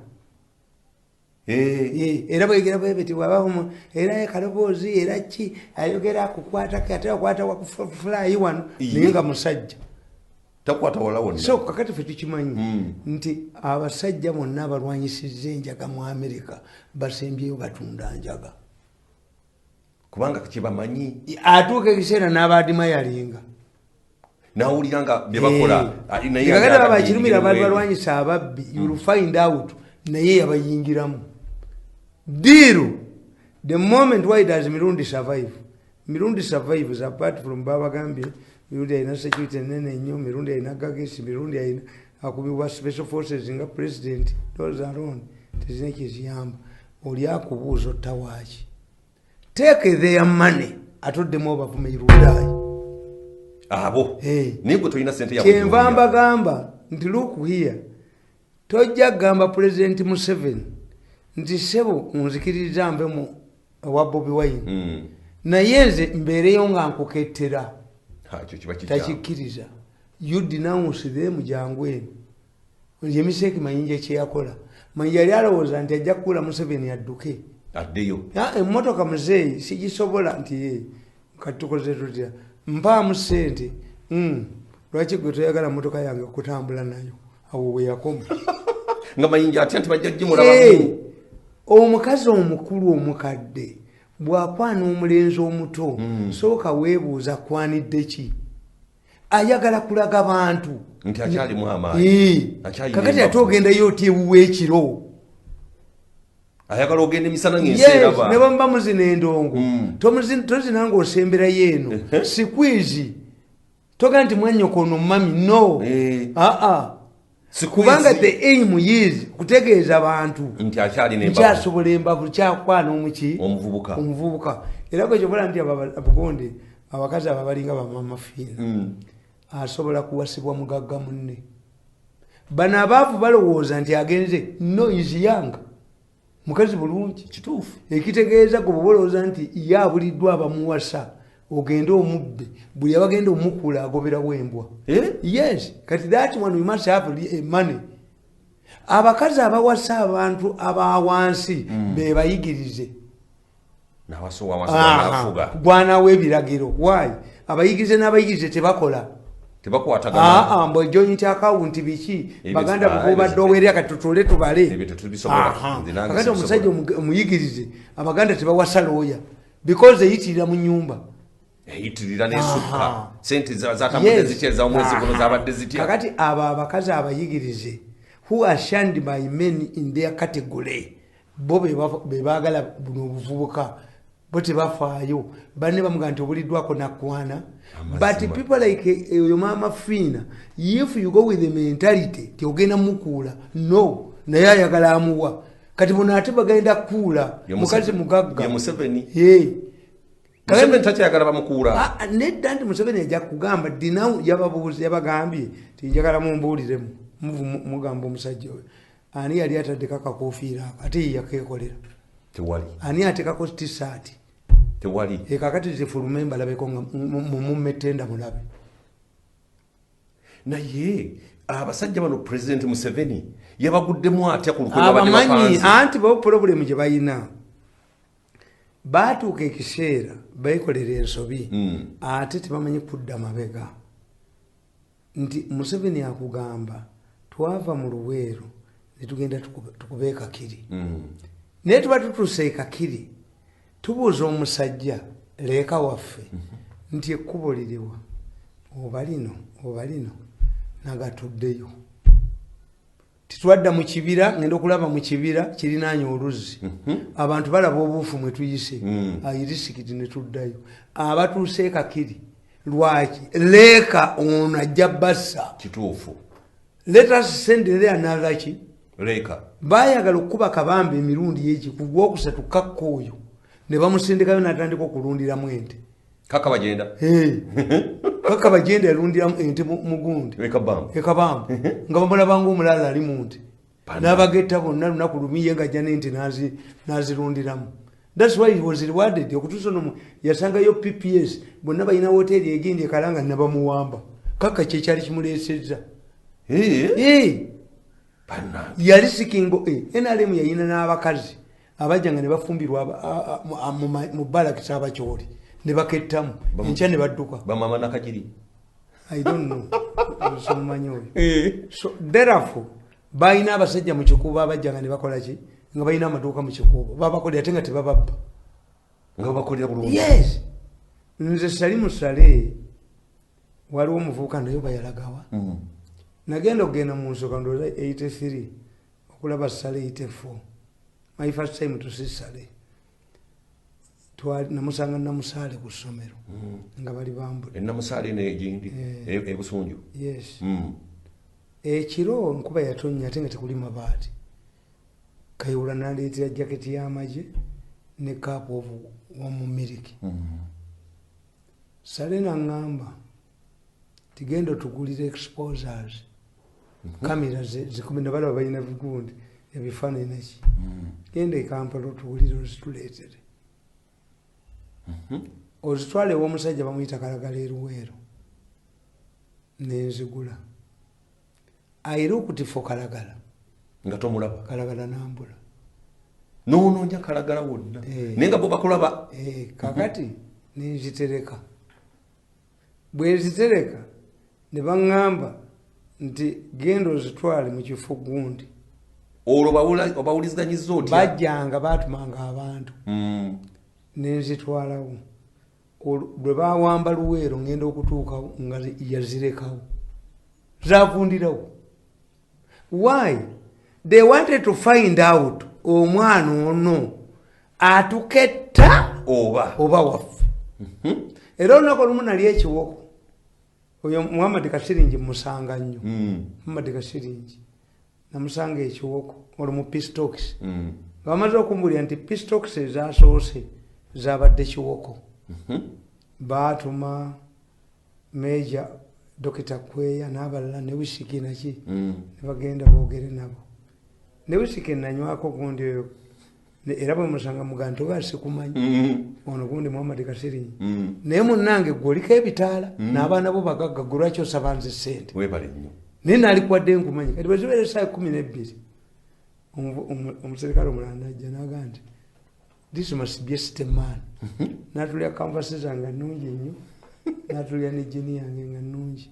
S1: Era bwegera bwebeti bwabamu, era kaloboozi, era ki ayogera akukwatako, ate akwata wakufulayi wano, naye nga musajja.
S2: Takwata wala wonna.
S1: So kakati fe tukimanyi nti abasajja bonna abalwanyisizza enjaga mu Amerika basembyeyo batunda njaga.
S2: Kubanga kyebamanyi.
S1: Atuuka ekiseera n'abaadimayalinga.
S2: Nawulira nga byebakola. Naye
S1: kakati
S2: nga
S1: baba kirumira
S2: yingiramu
S1: baali
S2: ebyo.
S1: Balwanyisa ababbi, you'll find out naye yabayingiramu deal. The moment, why does Mirundi survive? Mirundi survives apart from babagambye Mirundi alina security nene nnyo, Mirundi alina gagesi, Mirundi alina akubibwa special forces nga president. Those alone tezina kyeziyamba. Oli akubuuza otta waaki? Take their money, atoddemu obavume irudaayi.
S2: Abo. Naye gwe tolina sente ya
S1: Kyenva
S2: bujumbira.
S1: mbagamba nti look here, tojja kugamba President Museveni nti sebo nzikiririza nve mu ewa Bobi Wine, naye nze mbeereyo nga nkukettera.
S2: Ha, ekyo kiba kikyamu.
S1: Takikkiriza. You denounce them, jangu eno. Nze emiseeki Mayinja kyeyakola, Mayinja yali alowooza nti ajja kukula Museveni adduke.
S2: Addeyo.
S1: Emmotoka muzeeyi sigisobola, nti ye kati tukoze tutya, mpaamu sente. Lwaki gwe toyagala motoka yange kutambula nayo? Awo we yakoma.
S2: Nga Mayinja atya nti bajja gimulabamu.
S1: Omukazi omukulu omukadde bw'akwana omulenzi omuto, sooka weebuuza kwanidde ki, ayagala kulaga bantu
S2: nti akyalimu amaanyi. Akyalina
S1: Kakati ate
S2: embavu.
S1: ogendayo oti ewuwa ekiro?
S2: Ayagala ogenda emisana ng'ensi
S1: Yes,
S2: eraba.
S1: ne bwemuba muzina endongo, tozina ng'osemberayo eno sikwizi, togaa nti mwannyoko ono mami, no. Aa.
S2: Squeeze.
S1: Kubanga the aim is kutegeeza bantu
S2: nti akyalina embavu.
S1: Nkyasobola embavu, kyakwana omuki?
S2: Omuvubuka.
S1: Omuvubuka. Era gwekyobola nti abugonde abakazi abo balinga bamama Fiina, asobola kuwasibwa mugagga munne. Bano abaavu balowooza nti agenze, no, is young, mukazi bulungi.
S2: Kituufu.
S1: Ekitegeeza gwe bwoba olowooza nti ye abuliddwa abamuwasa, ogende omubbe, buli abagenda omukula agoberawo embwa.
S2: Eh?
S1: Yes, kati that one, we must have money. Abakazi abawasa abantu abawansi bebayigirize.
S2: Nawasa owawansi gwanafuga.
S1: Gwanawo ebiragiro. Why abayigirize n'abayigirize tebakola?
S2: Tebakwatagana.
S1: Aa, mbu joint account biki?
S2: Ebyo
S1: Baganda bukubadde
S2: ebyo
S1: owerera, kati tutule tubale.
S2: Ebyo tetubisobola. Nze nange
S1: Kakati omusajja
S2: sibisobola.
S1: omuyigirize, abaganda tebawasa looya because eyitirira mu nyumba.
S2: Eyitirira nesukka. Sente zatambudde zitya eza omwezi guno? Zabadde zitya?
S1: Kakati abo abakazi abayigirize who are shunned by men in their category, bo be baagala buno obuvubuka, bo tebafaayo. Banne bamugaa nti obuliddwako nakwana.
S2: Amazima.
S1: But people like oyo maama Fiina, if you go with the mentality ti ogenda mukuula, no, naye ayagala amuwa. Kati buno ate bagenda kukuula
S2: Ye
S1: mukazi mugagga.
S2: Ye Museveni.
S1: Ye.
S2: Museveni takyayagala bamukuula.
S1: Ah, ah, nedda, nti Museveni ajja kugamba dinaw, yababuuza, yabagambye ti njagala mumbuuliremu. Mugamba omusajja oyo ani yali ataddeko akakofiira ako ate ye yakeekolera?
S2: Tewali.
S1: Ani atekako tisaati?
S2: Tewali.
S1: Ekakati zifulume mbalabeko nga mumumme tenda mulabe.
S2: Naye abasajja bano President Museveni yabaguddemu atya ku lukwe lwabadde
S1: Abamanyi.
S2: bapanze?
S1: Anti bo problem gye balina, baatuuka ekiseera beekolera ensobi, ate tebamanyi kudda mabega. Nti Museveni akugamba twava mu Luweero netugenda tukube ekakiri, naye tuba tutuuse ekakiri, tubuuza omusajja leeka waffe nti ekkubo liriwa, oba lino oba lino, nagatuddeyo. Titwadda mu kibira, ngenda okulaba mu kibira kirinaanya oluzzi, abantu balaba obuufu mwe tuyise, ayirisikiti ne tuddayo. Abatuuse ekakiri lwaki leeka ono ajja bassa?
S2: Kituufu.
S1: Let us send there another ki?
S2: Leeka.
S1: Bayagala okukuba kabamba emirundi egi, ku gwokusatu kakka oyo ne bamusindikayo n'atandika okulundiramu ente.
S2: Kaka bagenda.
S1: Hey. Kaka Bagenda yalundira ente mugundi
S2: Ekabamba.
S1: Nga bamulabanga omulala ali mu nte, n'abagetta bonna lunaku lumiye nga ajja n'ente n'azirundiramu. That's why he was rewarded. Okutuusa ono yasangayo PPS bonna balina woteeri egindi ekalanga, nabamuwamba. Kaka kyekyali kimuleesezza. Yali sikingo. NRM yayina n'abakazi abajjanga ne bafumbirwa mu balakisi abakyoli ne bakettamu enkya ne badduka.
S2: Bamama Nakagiri.
S1: I don't know, somumanyi oyo. So therefore balina abasajja mu Kikuubo abajjanga ne bakola ki, nga balina amaduuka mu Kikuubo, babakolera ate nga tebababba.
S2: Nga babakolera bulungi.
S1: Yes, nze sali musale, waliwo omuvubuka naye bayalagawa. Nagenda okugenda mu nsooka ndowooza 83 okulaba Sale, 84, my first time to see Sale. Namusanga Namusaale ku ssomero nga bali bambule.
S2: Enamusaale negindi ebusunju.
S1: Yes. Ekiro nkuba yatonnya ate nga tekuli mabaati. Kayihura naleetera jaketi y'amagye ne cup of warm milk. Sale naŋŋamba tigenda otugulire exposers, kamera zikumi, nabalaba balina bigundi ebifaananyi naki. Genda e Kampala otugulire ozituleetere, ozitwale ew'omusajja bamuyita Kalagala eruweero. Nenzigula aire okutifo Kalagala.
S2: Nga tomulaba.
S1: Kalagala nambula.
S2: Nonoonya Kalagala wonna. Naye nga bo bakulaba.
S1: Kakati nenzitereka. Bwe nzitereka ne baŋŋamba nti genda ozitwale mu kifo gundi.
S2: Olwo obawuliziganyiza otya?
S1: Bajjanga baatumanga abantu. Nenzitwalawo. Lwe bawamba Luweero, ngenda okutuukawo nga yazirekawo, zavundirawo. Why? They wanted to find out omwana ono atuketta
S2: oba
S1: oba waffe. Era olunaku olumu nali ekiwoko, oyo Muhammad Kasiringi musanga nnyo. Muhammad Kasiringi namusanga ekiwoko olwo mu peace talks, nga bamaze okumbulira nti peace talks ezasoose zabadde Kiwoko. Baatuma Major Dokita Kweya n'abalala ne wisiki naki, ne bagenda boogere nabo ne wisiki nanywako gundi oyo. Era bwe musanga mugaa nti oba sikumanyi. Ono gundi Muhammad Kasiringi. Naye munnange gwe oliko ebitaala n'abaana bo bagagga, gwe lwaki osaba nze sente?
S2: Webale nnyo.
S1: Naye naalikuwadde nkumanyi. Kati bwe zibeera essaawa 12, omuserikale omulala najja naga nti this must be a city man. Natulya canvas zange nga nnungi nnyo, natulya ne jean yange nga nnungi.